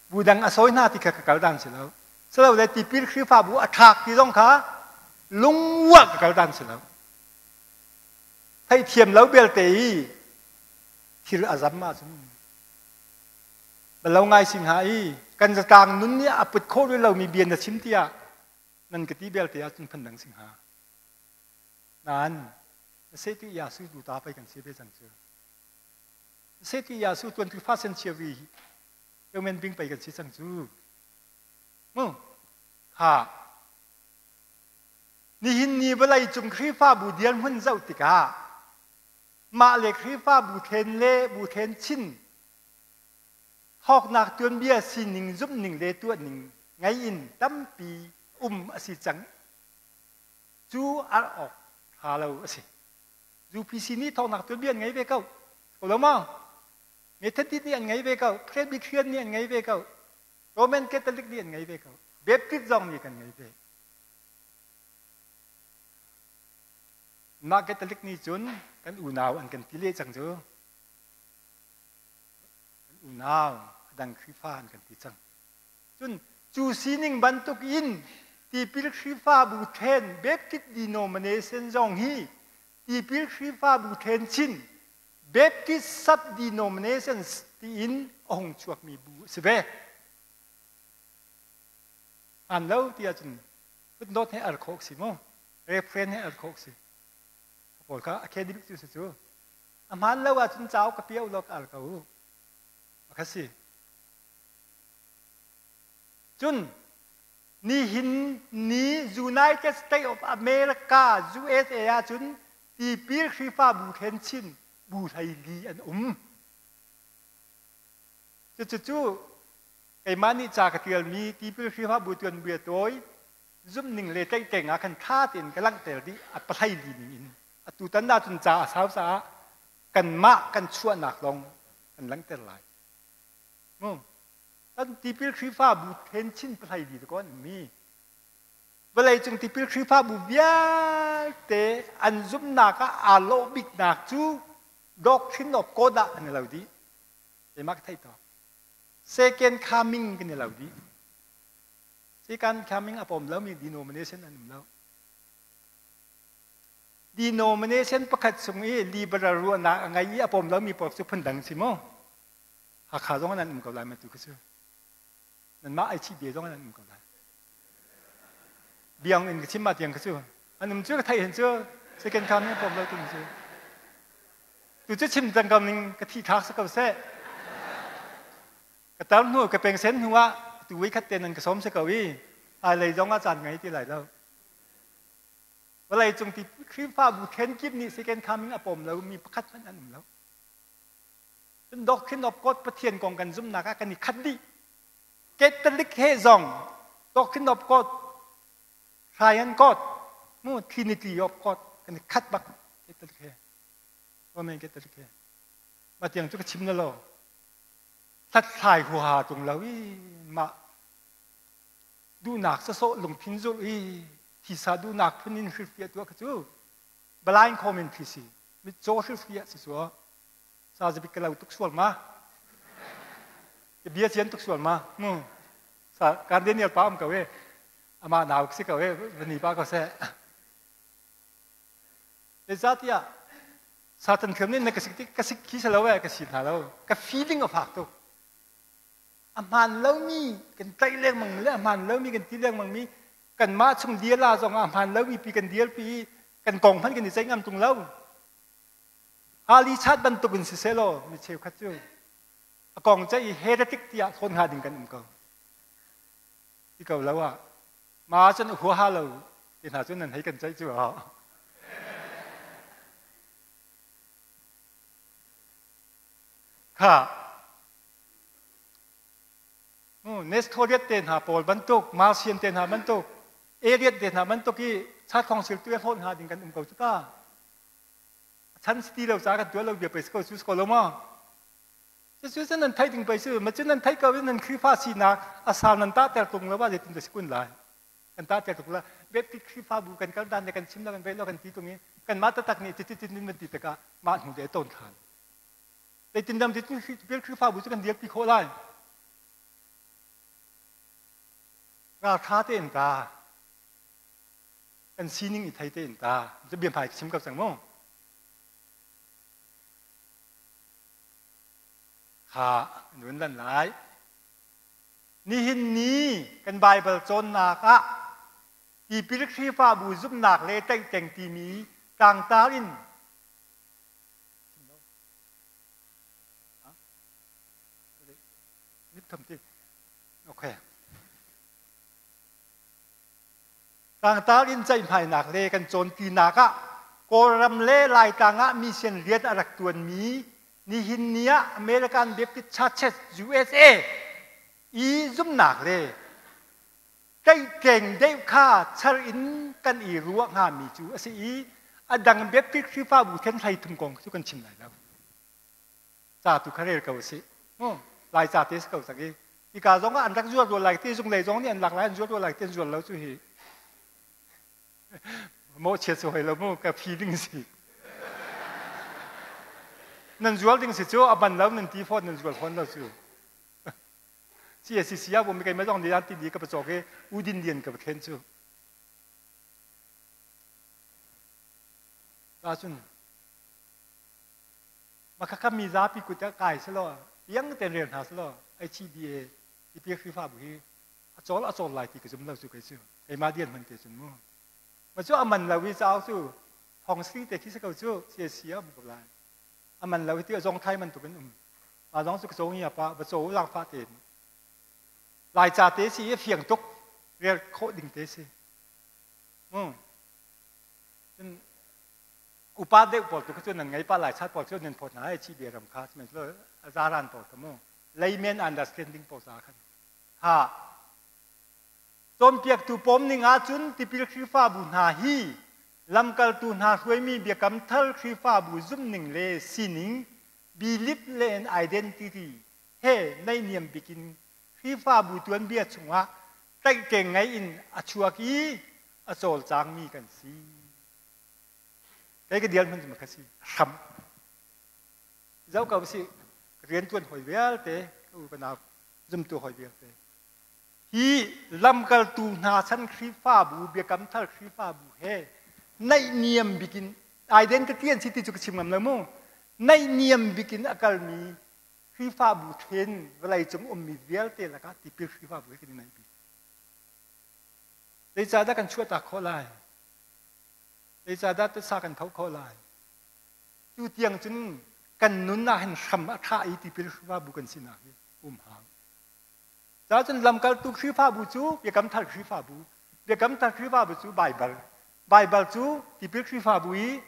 bu dang a sawi hna ti kha ka kal dan si lo silo le tipil Khrihfabu a thlak ti zong kha lungwa ka kal dan si lo theithiam lo belte i thil a zam ahcun Balo ngai si hnga i kan zatlang nun nih a put khawh rih lomi bia na chim tiah nan ka ti belte ahcun phundang si hnga. Nain na tu Yasu tu ta pei kan si ve cang cu. Na tu Yasu tuan tu fa sen chia vi human being pei kan si cang cu. Mu ha nihin ni vawlei cung Khrihfabu dirhmun zoh tikah mah le Khrihfabu then le bu then chin Thawknak tuanbia sining zumhning le tuahning ngei in tampi um a si cang. Cu ar awk ṭha lo a si. UPC nih thawknak tuanbia an ngei ve ko. Ko lo maw? Methodist nih an ngei ve ko. Presbyterian nih an ngei ve ko. Roman Catholic nih an ngei ve ko. Baptist zong nih kan ngei ve. Mah Catholic nih cun kan unau an kan ti leh cang cu. Kan unau a dang Khrihfa an kan ti cang. Cun cu sining bantuk in tipil Khrihfabu then Baptist denomination zong hi tipil Khrihfabu then chin Baptist sub-denominations tiin a hung chuakmi bu a si ve. Hmaan lo ti ahcun footnote he ar khawh si mu. Reference he ar khawh si. Pawl kha academic cu si cu. A hmaan lo ahcun cauk ka piah law ka al ko. Makha si. Cun nihin ni United States of America USA ahcun tipil Khrihfabu then chin bu 14 an um. Cucu keimah nih ca ka tialmi tipil Khrihfabu tuanbia tawi zumhning le tlaihtleng ah khan ṭha tein ka langhter dih a pahlei li ning in. Atutan ahcun ca a sau caah kanmah kan chuahnak lawng kan langhter lai. Mu. Kan tipil Khrihfabu then chin pahlei li ko an mi. Vawleicung tipil Khrihfabu vialte an zumhnak ah aa lawh biknak cu doctrine of God ah an i lo dih. Keimah ka theih tawk. Second coming kan i lo dih. Second coming a pom lomi denomination an um lo. Denomination pakhat chung i liberal ruahnak a ngei i a pom lomi pawl cu phundang si mu. Hakha zong nan um ko lai ma tu khi cu. Nanmah ai chih bia zong nan um ko lai. Biang in ka chim ma tiang khi cu. An um cu ka theih hin cu second coming a pom lo tu cu. Tu cu chim cang ko ning ka thi thlak si ko seh. Ka tar hnu ka pengsen hnu ah tu wei khat te nan ka sawm si ko i hmailei zong ah caan ngei ti lai lo. Vawlei cung ti Khrihfabu khenkip nih second coming a pawm lomi pakhat hmanh an um lo. Cun doctrine of God Pathian kong kan zumhnak ah kan i khat dih. Catholic he zong doctrine of God, Triune God, mu Trinity of God kan i khat bak Catholic he. Roman Catholic he. Mah tiang cu ka chim na lo. Hlathlai huaha tung lo i mah duhnak sawsawh lungthin zulh i thisa duhnak phun in hrilhfiah tuah kha cu blind commentary si. Mitcaw hrilhfiah si cu. Sa zabik ka lo tuk sual ma? Bia cian tuk sual ma? Mu. Sa kan Daniel pa um ko e. Amah nau si ko e. Vani pa ko seh. Zeicahtiah Satan thiam nih na ka sik tik ka sik khi si lo e ka si hna lo. Ka feeling a fak tuk. A hmaan lomi kan tlaih lengmang le a hmaan lomi kan ti lengmang mi kanmah chung diala zong ah a hmaan lomi pi kan dialpi i kan kong hmanh kan i ceih ngam tung lo. Ali chat bantuk in siseh law mi cheukhat cu a kong ceih i heretic tiah thawn hnga ding kan um ko. Ti ko lo ah ma cun huaha lo te hna cu nan hei kan ceih cu ah. Kha Nestorian te hna pawl bantuk, Marcion te hna bantuk, Arian te hna bantuk i chat khawngsil tu hlawt hna ding kan um ko cu ta. Chan si ti lo ca kan tuah lo bia pei si ko cu si ko lo maw? Cucu cu nan theih ding pei si, ma cu nan theih ko i nan Khrihfa sinak a sal nan tahter tung lo ah zeitin dah si kun lai? Kan tahter tuk la. Baptist Khrihfabu kan kal dan le kan chim lo kan vei lo kan ti tung i kanmah taktak nih ti tin van ti tikah mah hnu le tawn than. Zeitin dam ti Khrihfabu cu kan dirpi khawh lai? Raltha tein ta kan sining i thei tein ta cu bia hmai chim ko cang mu. Kha nun lan lai. Nihin ni kan Baibal cawnnak ah tipil Khrihfabu zumhnak le tlaihtleng timi tlangtar in Okay. Tlangtar in ceihmainak le kan cawnpinak ah Kawlram le Laitlang ah mission rian a rak tuanmi nihin ni ah American Baptist Churches USA i zumnak le tlaihtleng deuh kha char in kan i ruah hngami cu a si i a dang Baptist Khrihfabu then 33 kong cu kan chim lai lo. Ca tu kha rel ko usih. Lai ca te si ko cang i hika zong ah an rak zuar rua lai ti zung lei zong nih an lak lai an zuar rua lai ti an zuar lo cu hi mawhchiat si hoi lo mu ka phi ding si nan zual ding si cu a ban lo nan ti fawn nan zual fawn lo cu CACC ah bumi keimah zong nih an ti di ka pacawk i udin lian ka thlen cu cun Makhakha mi zapi kut ah kai selaw piang tein rel hna selaw HCBA tipil Khrihfabu hi a cawl a cawl lai ti ka zum lo cu kei cu keimah dian hman te cun mu ma cu a man lo i cauk cu thong sri te khi si ko cu CSC ah um ko lai a man lo i ti a zong thai man tuk in um ma zong cu ka caw ngi pa va caw lang fa tein lai ca te si i fiang tuk rel khawh ding te si mu cun upa deuh pawl tu cu nan ngei pa lai chat pawl cu nan phawt hna ai chi bia ram kha sihmanhsehlaw zaran pawl kha mu layman understanding pawl ca khan ha cawnpiaktu pawm ning ahcun tipil Khrihfabu hna hi lamkaltu hna hruaimi biakam thar Khrihfabu zumhning le sining belief le an identity he naihniam bikin Khrihfabu tuanbia chungah tlaihtleng ngei in a chuak i a cawlcangmi kan si. Kei ka dial hman cu ka si hram. Zoh ko si riantuan hawi vialte ka u ka nau zumtu hawi vialte. Hi lamkaltu hna chan Khrihfabu biakam thar Khrihfabu he naihniam bikin identity an si ti cu ka chim ngam lo mu. Naihniam bikin a kalmi Khrihfabu then vawlei cung ummi vialte lakah tipil Khrihfabu he kan i naih bik. Zeicahdah kan chuahtak khawh lai? Zeicahdah tasa kan tho khawh lai? Cu tiang cun kan nun ah hin hram a ṭha i tipil Khrihfabu kan sinak hi um hau. Ca cun lamkaltu Khrihfabu cu Biakam Thar Khrihfabu, Biakam Thar Khrihfabu cu Baibal, Baibal cu tipil Khrihfabu i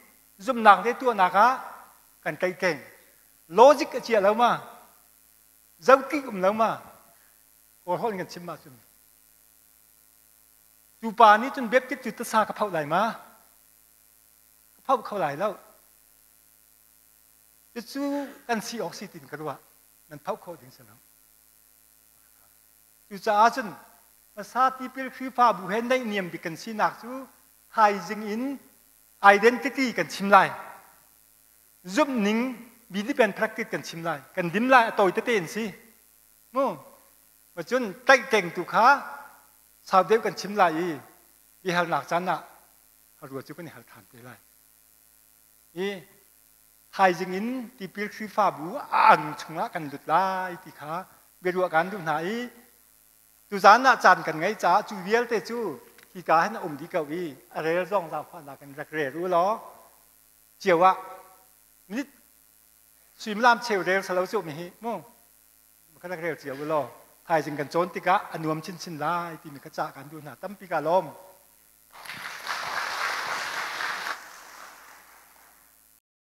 zumhnak le tuahnak ah kan tlaihtleng. Logic a chia lo ma? Zohkik um lo ma? Kawl holh in kan chim ahcun Cu pa nih cun Baptist cu tasa ka phoh lai ma? Ka phoh kho lai lo. Cucu kan si awk si tin ka ruah. Nan phoh khawh ding si lo. Cucaah cun hmasa tipil Khrihfabu he naihniam bik kan sinak cu thaizing in identity kan chim lai. Zumhning belief and practice kan chim lai. Kan dim lai a tawi tete in si. Mu. Cun tlaihtleng tu kha sau deuh kan chim lai i biahalnak caan ah harua cu kan i hal ṭhan te lai. I thaizing in tipil Khrihfabu a ang chungah kan lut lai ti kha biaruah kan duh hna i tuzaan ah caan kan ngeih caah cu vialte cu hika hin a um dih ko i a rel zong zaangfahnak in rak rel u law cio ah minute suimilam cheu rel salo cu mi hi mu ka rak rel cio u law thaizing kan cawn tikah a nuam chinchin lai timi kha cah kan duh hna. Tampi ka lawm.